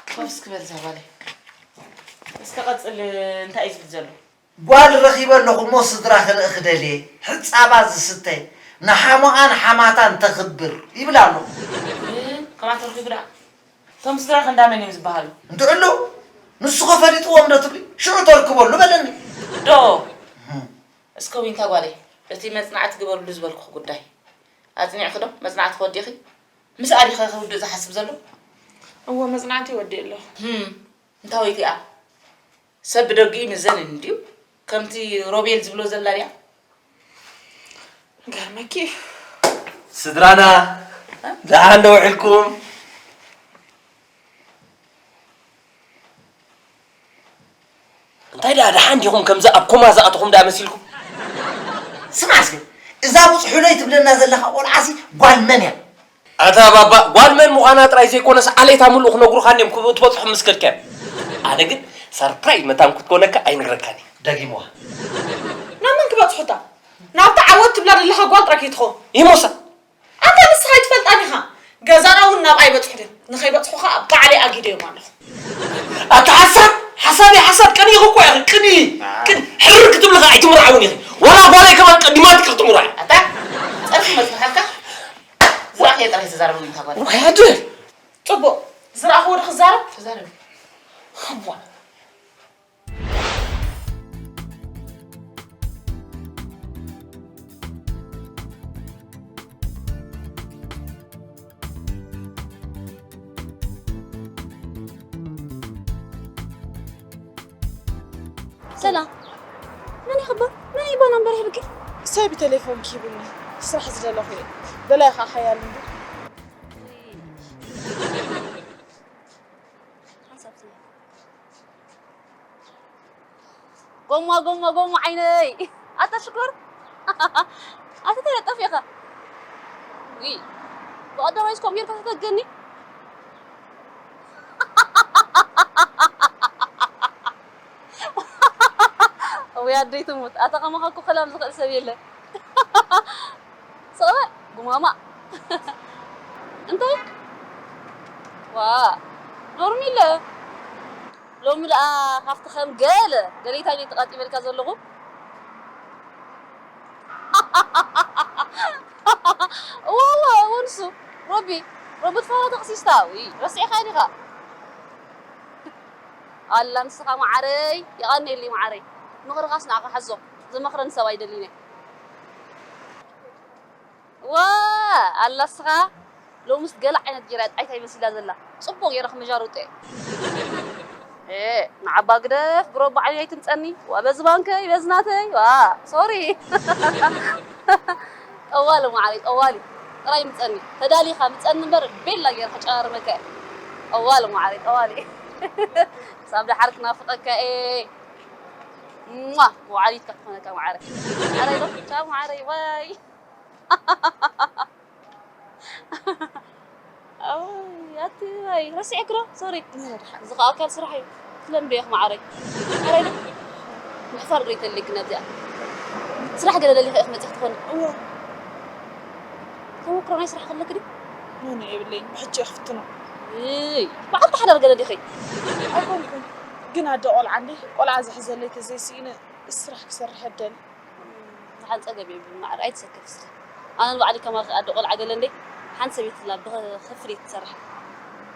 ኮፍ እስኪ በል እዛ ጓለይ። እስከ ቀጽል፣ እንታይ እዩ ዝብል ዘሎ? ጓል ረኺበ ኣለኹ እሞ ስድራ ክርኢ ክደልየ፣ ሕጻባ ዝስተ፣ ንሓሞኣን ሓማታን ተኽብር ይብል ኣሎ። እ፣ ከማን ተረኺቡ ደኣ? እቶም ስድራ ከ እንዳመን እዮም ዝበሃሉ? እንድዕሉ ንሱ ኸ ፈሊጥዎም ዶ ትብሊ? ሽዑ ተርክበሉ በለኒ። ዶ? እም። እስከ ዊንታ ጓለይ፣ እቲ መጽናዕቲ ግበርሉ ዝበልኩኺ ጉዳይ ኣጽኒዕኺ ዶ? መጽናዕቲ ክወዲእኺ? ምስ ኣሊኸ ክውድእ ዝሓስብ ዘሎ? እወ፣ መጽናዕቲ ወዲእ ኣለኹ። ህም፣ እንታወይቲ እያ? ሰብ ብደጊኡ ይምዘን እንድዩ። ከምቲ ሮቤል ዝብሎ ዘላ ድያ? ገርመኪ እዩ። ስድራና፣ እ? ደሓን ዶ ውዒልኩም? እንታይ ደኣ ደሓን ዲኹም ከምዚ ኣብ ኮማ ዝኣተኹም ደኣ መሲልኩም? ስማዕ እስከ፣ እዛ ብጽሑለይ ትብለና ዘለኻ ቆልዓሲ ጓል መን እያ? ኣታ ባባ፣ ጓል መን ምዃና ጥራይ ዘይኮነስ ዓሌታ ምሉእ ክነግሩኻ እንድዮም ክብ-፣ ትበጽሑ ምስ ከድካዮም። ኣነ ግን ሰርፕራይዝ መታን ክትኮነካ ኣይነግረካን እየ። ደጊምዋ። ናብ መን ክበጽሑታ? ናብታ ዓወት ትብላ ዘለኻ ጓል ጥራይ ከይትኸውን። ይሞሳ። ኣንታ ንስኻ ኣይትፈልጣን ኢኻ። ገዛና እውን ናብኣ ይበጽሑ ድዮም? ንኸይበጽሑ ኸኣ ባዕለይ ኣጊደዮም ኣለኹ። ኣታ ሓሳድ፣ ሓሳድ፣ ሓሳድ፣ ቅንኢኺ እኮ ኢኺ፣ ቅንኢ፣ ቅን-፣ ሕርር ክትብሊ ኸኣ ኣይትምርዓውን ኢኺ። ዋላ ጓለይ ከማን ቀዲማትኪ ክትምርዓ። ኣታ ጸርፊ መጽናሕካ፣ ዝረኣኽዮ ጥራይ ተዛረበሉ እንታ ጓል። ዋይ ኣደ። ጽቡቕ፣ ዝረኣኽዎ ዶ ክዛረብ? ተዛረቢ። እዋ። ሰላም። መን ይኽበር? መን ይባል ኣንበር ይህብኪ? ሰብ ብቴሌፎን ኪቡኒ። ስራሕ ዝደለኹ እየ። በላይ ኸዓ ሓያል እንዲ። ሓንሳብ ስለ ጎማ፣ ጎማ፣ ጎማ ዓይነይ። ኣታ ሽኮር። ኣታ ተለጠፍ ኢኻ። ውይ። ብቐዳማይስ ከምኡ ጌርካ ተተገኒ። ወይ ኣደይ ትሙት። ኣታ ከማኻ እኮ ከላም ዝኽእል ሰብ የለን። ስቕ በል፣ ጉማማ። እንታይ? ዋ፣ ኖርሚለ። ሎሚ ደኣ ካብቲ ከም ገለ ገሌታይ ድየ ተቐጢበልካ ዘለኹ? እወ፣ እወ፣ እወ፣ ንሱ። ሮቢ፣ ሮቢ ትፈራ ተኽሲስታ። ውይ፣ ረሲዕካ ዲኻ? ኣላ ንስኻ መዓረይ፣ የቐንየለይ መዓረይ። ምኽርኻስ ንዓኻ ሓዞ። ዝመኽረኒ ሰብ ኣይደልይን እየ። ዋ፣ ኣላ እስኻ ሎምስ ገለ ዓይነት ጌራ ጣይታ ይመስላ ዘላ። ጽቡቕ ጌረ ክመጃርጦ እየ። ኤ፣ ንዓባ ግደፍ፣ ብሮ ባዕለይ ኣይትምጸኒ። ዋ፣ በዚ ባንከይ፣ በዚ ናተይ፣ ዋ፣ ሶሪ። ጠዋሊ መዓረይ፣ ጠዋሊ። ጥራይ ምጸኒ። ተዳሊኻ ምጸኒ እምበር፣ ቤላ ጌረ ከጨራርመካ እየ። ጠዋሊ መዓረይ፣ ጠዋሊ። ክሳብ ደሓር ክናፍቐካ እየ። ሟ፣ መውዓሊት ክትኾነካ መዓረይ። መዓረይ ዶ? ቻው መዓረይ፣ ባይ። ኣይ፣ ኣቲ፣ ኣይ፣ ረሲዐኪ ዶ? ሶሪ። ናይ ወድሓ። እዚ ኸኣ ኣካል ስራሕ እዩ። ትለምዶ ኢኺ መዓረይ። መዓረይ ዶ? ምሕፋር ዶ ይተልየኪ ነዚኣ? ስራሕ ገለ ደሊኺ ኢኺ መጺኺ ትኾኒ? እወ። ተመክሮ ናይ ስራሕ ከለኪ ድዩ? ኖ፣ ኖ፣ የብለይን። ብሕጂ እየ ክፍትኖ። እይ፣ በዓልቲ ሓዳር ገለ ዲኺ? ኣይኮንኩን። ግን ኣደ ቆልዓ እንዴ፣ ቆልዓ ዝሕዘለይ ተዘይስኢነ ስራሕ ክሰርሕ እደሊ። ዝሓን ጸገም የብሉን መዓር፣ ኣይትሰከፍ እስኺ። ኣነ ንባዕለይ ከማኺ ኣደ ቆልዓ ገለ እንዴ፣ ሓንቲ ሰበይቲ ላ ብኽፍሊት ትሰርሕ።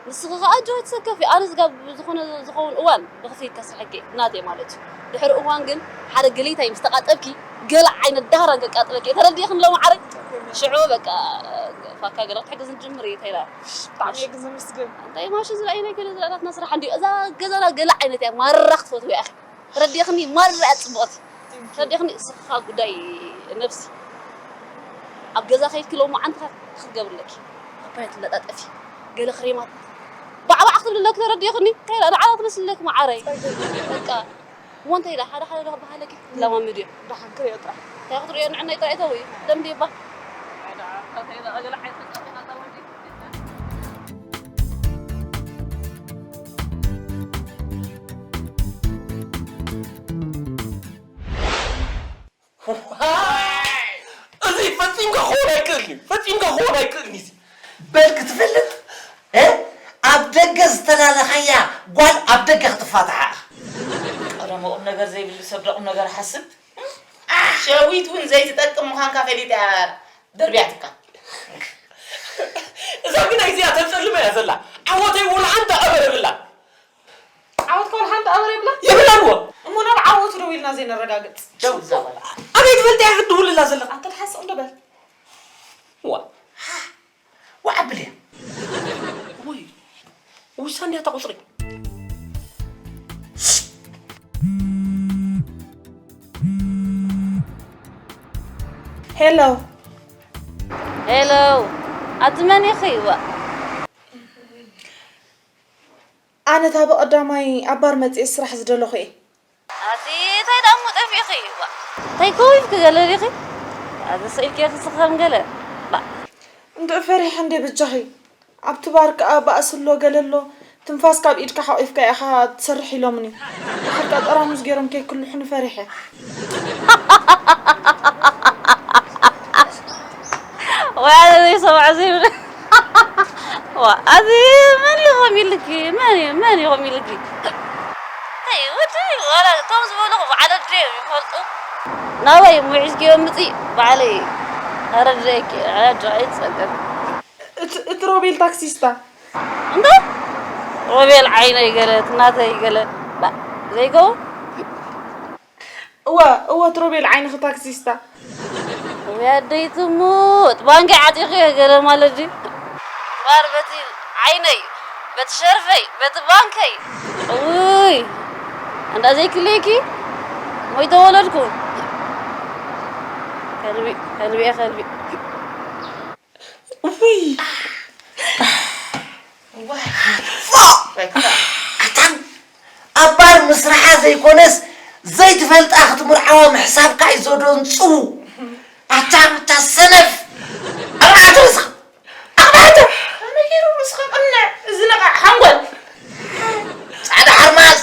ንስኺ ኸኣ ኣጆኺ ኣይትሰከፊ። ኣነ ስጋብ ዝኾነ ዝኸውን እዋን ብኽፍሊት ከስርሐኪ ናተይ ማለት እዩ። ድሕሪ እዋን ግን ሓደ ገሌታይ ምስ ተቃጠልኪ፣ ገለ ዓይነት ዳህራን ከቃጥለኪ። ተረዲእክኒ ሎ መዓረይ? ሽዑ በቃ ፋካ ገለ ክትሕግዝኒ ትጅምሪ፣ እንታይ ኢላ? ብጣዕሚ እየ ግን ዘመስግን። እንታይ ማሽን ዝረኣየ ናይ ገለ ዝረኣናትና ስራሕ እንድዩ። እዛ ገዛና ገለ ዓይነት እያ፣ ማራ ክትፈትዎ እያ። ተረዲእኽኒ? ማራ እያ ጽቡቕቲ። Thank you። ተረዲእኽኒ? እስኻ ጉዳይ ነብሲ። ኣብ ገዛ ከይድኪ ሎማዓንቲ ክትገብሪ ኣለኪ። ፓፓያ ትለጣጠፊ፣ ገለ ክሬማት ባዕባዕ ክትብሊ ኣለኪ። ተረዲእኽኒ? ከይዳ ንዓና ትመስሊ ኣለኪ መዓረይ። ጸገም የለን። በቃ፣ እሞ እንታይ ኢላ? ሓደ ሓደ ዶ ክበሃለኪ? ትለማመድዮ። ደሓን ክርእዮ ጥራሕ። እንታይ ክትርእዮ? ንዕናይ ጥራይ እተዊ። ደም ዲባ? ኣይ ደኣ፣ እንታይ ኢላ? ገለ ዓይነት ተጻፊና እዛ ወዲ። ፈጺምካ ክኸውን ኣይክእልን እዩ። በል ክትፈልጥ፣ እ? ኣብ ደገ ዝተላለኻያ ጓል ኣብ ደገ ክትፋትሓ ኢኻ። ቀደም ቁም ነገር ዘይብሉ ሰብ ዶ ቁም ነገር ሓስብ? ሸዊት እውን ዘይትጠቅም ምዃንካ ፈሊጠ እያ ደርቢያትካ። እዛ ግን ኣይዚኣ ተጸልመ እያ ዘላ። ዓወተይ እውን ሓንቲ ኣበር የብላ። ዓወትካ እውን ሓንቲ ኣበር የብላ? የብላን እዎ። እሞ ናብ ዓወቱ ደው ኢልና ዘይነረጋግጽ? ደው እዛ በላ። ኣበይ ትፈልጥ እያ ክትድውልላ ዘለኻ? ኣንተ ተሓስቕ እንዶ በል። ዋ። ዋ ኣብል እያ። ወይ። ውሳ እንዲያ እታ ቁጽሪ። ሄሎ። ሄሎ። ኣቲ መን ኢኺ? ዋ። ኣነ እታ ብቐዳማይ ኣብ ባር መጺኤ ስራሕ ዝደለኹ እየ። ኣቲ እንታይ ደኣ እሞ ጠፊእኺ? ዋ። እንታይ ከዊፍኪ ገለ ዲኺ? ኣቲ ስኢልኪ ኢኺ ስኻም ገለ። ባ። እንድዒ ፈሪሐ እንዴ በጃኺ። ኣብቲ ባር ከኣ ባእሲ ኣሎ ገለ ኣሎ። ትንፋስ ካብ ኢድካ ሓቒፍካ ኢኻ ትሰርሕ ኢሎምኒ። ብሓቂ ጠራሙዝ ገይሮም ከይክልሑኒ ፈሪሐ። ወይ ኣነ ዘይሰምዖ ዘይብለ። ዋ፣ ኣዚ መን ይኾም ኢልኪ? መን እዩ? መን ይኾም ኢልኪ? ተይ፣ ወዲ ዋላ እቶም ዝበልኹ በዓል ኣደ እዮም ይፈልጡ። ናበይ እሞ ሒዝክዮም ምጺ? ባዕለይ ኣረድኤኪ፣ ኣረድኤ ኣይትጸገም። እት-፣ እቲ ሮቤል ታክሲስታ። እንዶ? ሮቤል ዓይነይ ገለ፣ እቲ ናተይ ገለ። ባ-፣ ዘይከውን? እወ፣ እወ፣ እቲ ሮቤል ዓይንኺ ታክሲስታ። ወይ ኣደይ ትሙት፣ ባንከይ ዓጢኸዮ ገለ ማለት ድዩ? እምበኣር በቲ ዓይነይ፣ በቲ ሸርፈይ፣ በቲ ባንከይ። ውይ፣ እንዳ ዘይክልየኪ፣ ሞይተ ወለድኩ። ከልቢ፣ ከልቢ፣ ከልቢ። ውይ። ዋይ። ፎእ! ኣታ ኣብ ባር ምስርሓ ዘይኮነስ ዘይትፈልጣ ክትምርዓዋ ምሕሳብካ እዩ ዘደንጽዉ። ኣታ፣ ኣታ ሰነፍ! ኣርባዕተ ርእስኻ! ኣርባዕተ! ከመይ ገይሩ ርእስኻ ቅንዕ? እዚ ነቓዕ ሓንጎል! ጻዕዳ ሓርማዝ!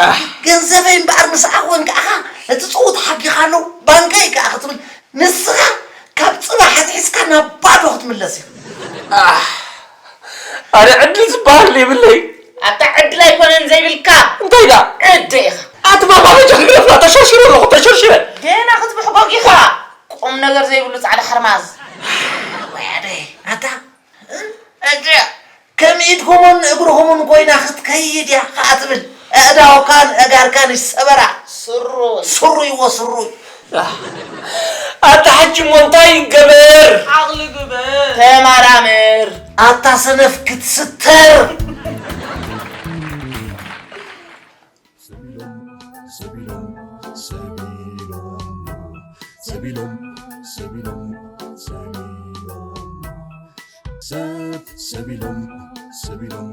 ኣህ። ገንዘበይ እምበኣር ምስኣ ኮንካ ኢኻ እቲ ጽውት ሓጊኻ ኣሎ፣ ባንከይ ከኣ ክትብል ንስኻ ካብ ጽባሕ ኣትሒዝካ ናብ ባዶ ክትምለስ ኢኻ። ኣህ፣ ኣነ ዕድል ዝበሃል የብለይ። ኣታ ዕድል ኣይኮነን ዘይብልካ። እንታይ ደኣ? ዕደ ኢኻ። ኣቲ ባባ በጃ ክረፍና ተሸርሽረ ኣለኹ፣ ተሸርሽረ። ገና ክትብሕጎግ ኢኻ። ቁም ነገር ዘይብሉ ጻዕዳ ሓርማዝ። ወይ ኣደይ፣ ኣታ፣ ዕደ። ከም ኢድኩምን እግርኹምን ኮይና ክትከይድ እያ ኸኣ ትብል። ኣእዳውካን ኣእጋርካን ይሰበራ። ስሩይ። ስሩይ ወስሩይ። ኣታ ሕጂ እሞ እንታይ ይገበር? ዓቕሊ ግበር። ተመራመር። ኣታ ሰነፍ ክትስተር። ሰቢሎም፣ ሰቢሎም፣ ሰቢሎም፣ ሰቢሎም፣ ሰቢሎም፣ ሰቢሎም፣ ሰብ ሰቢሎም፣ ሰቢሎም፣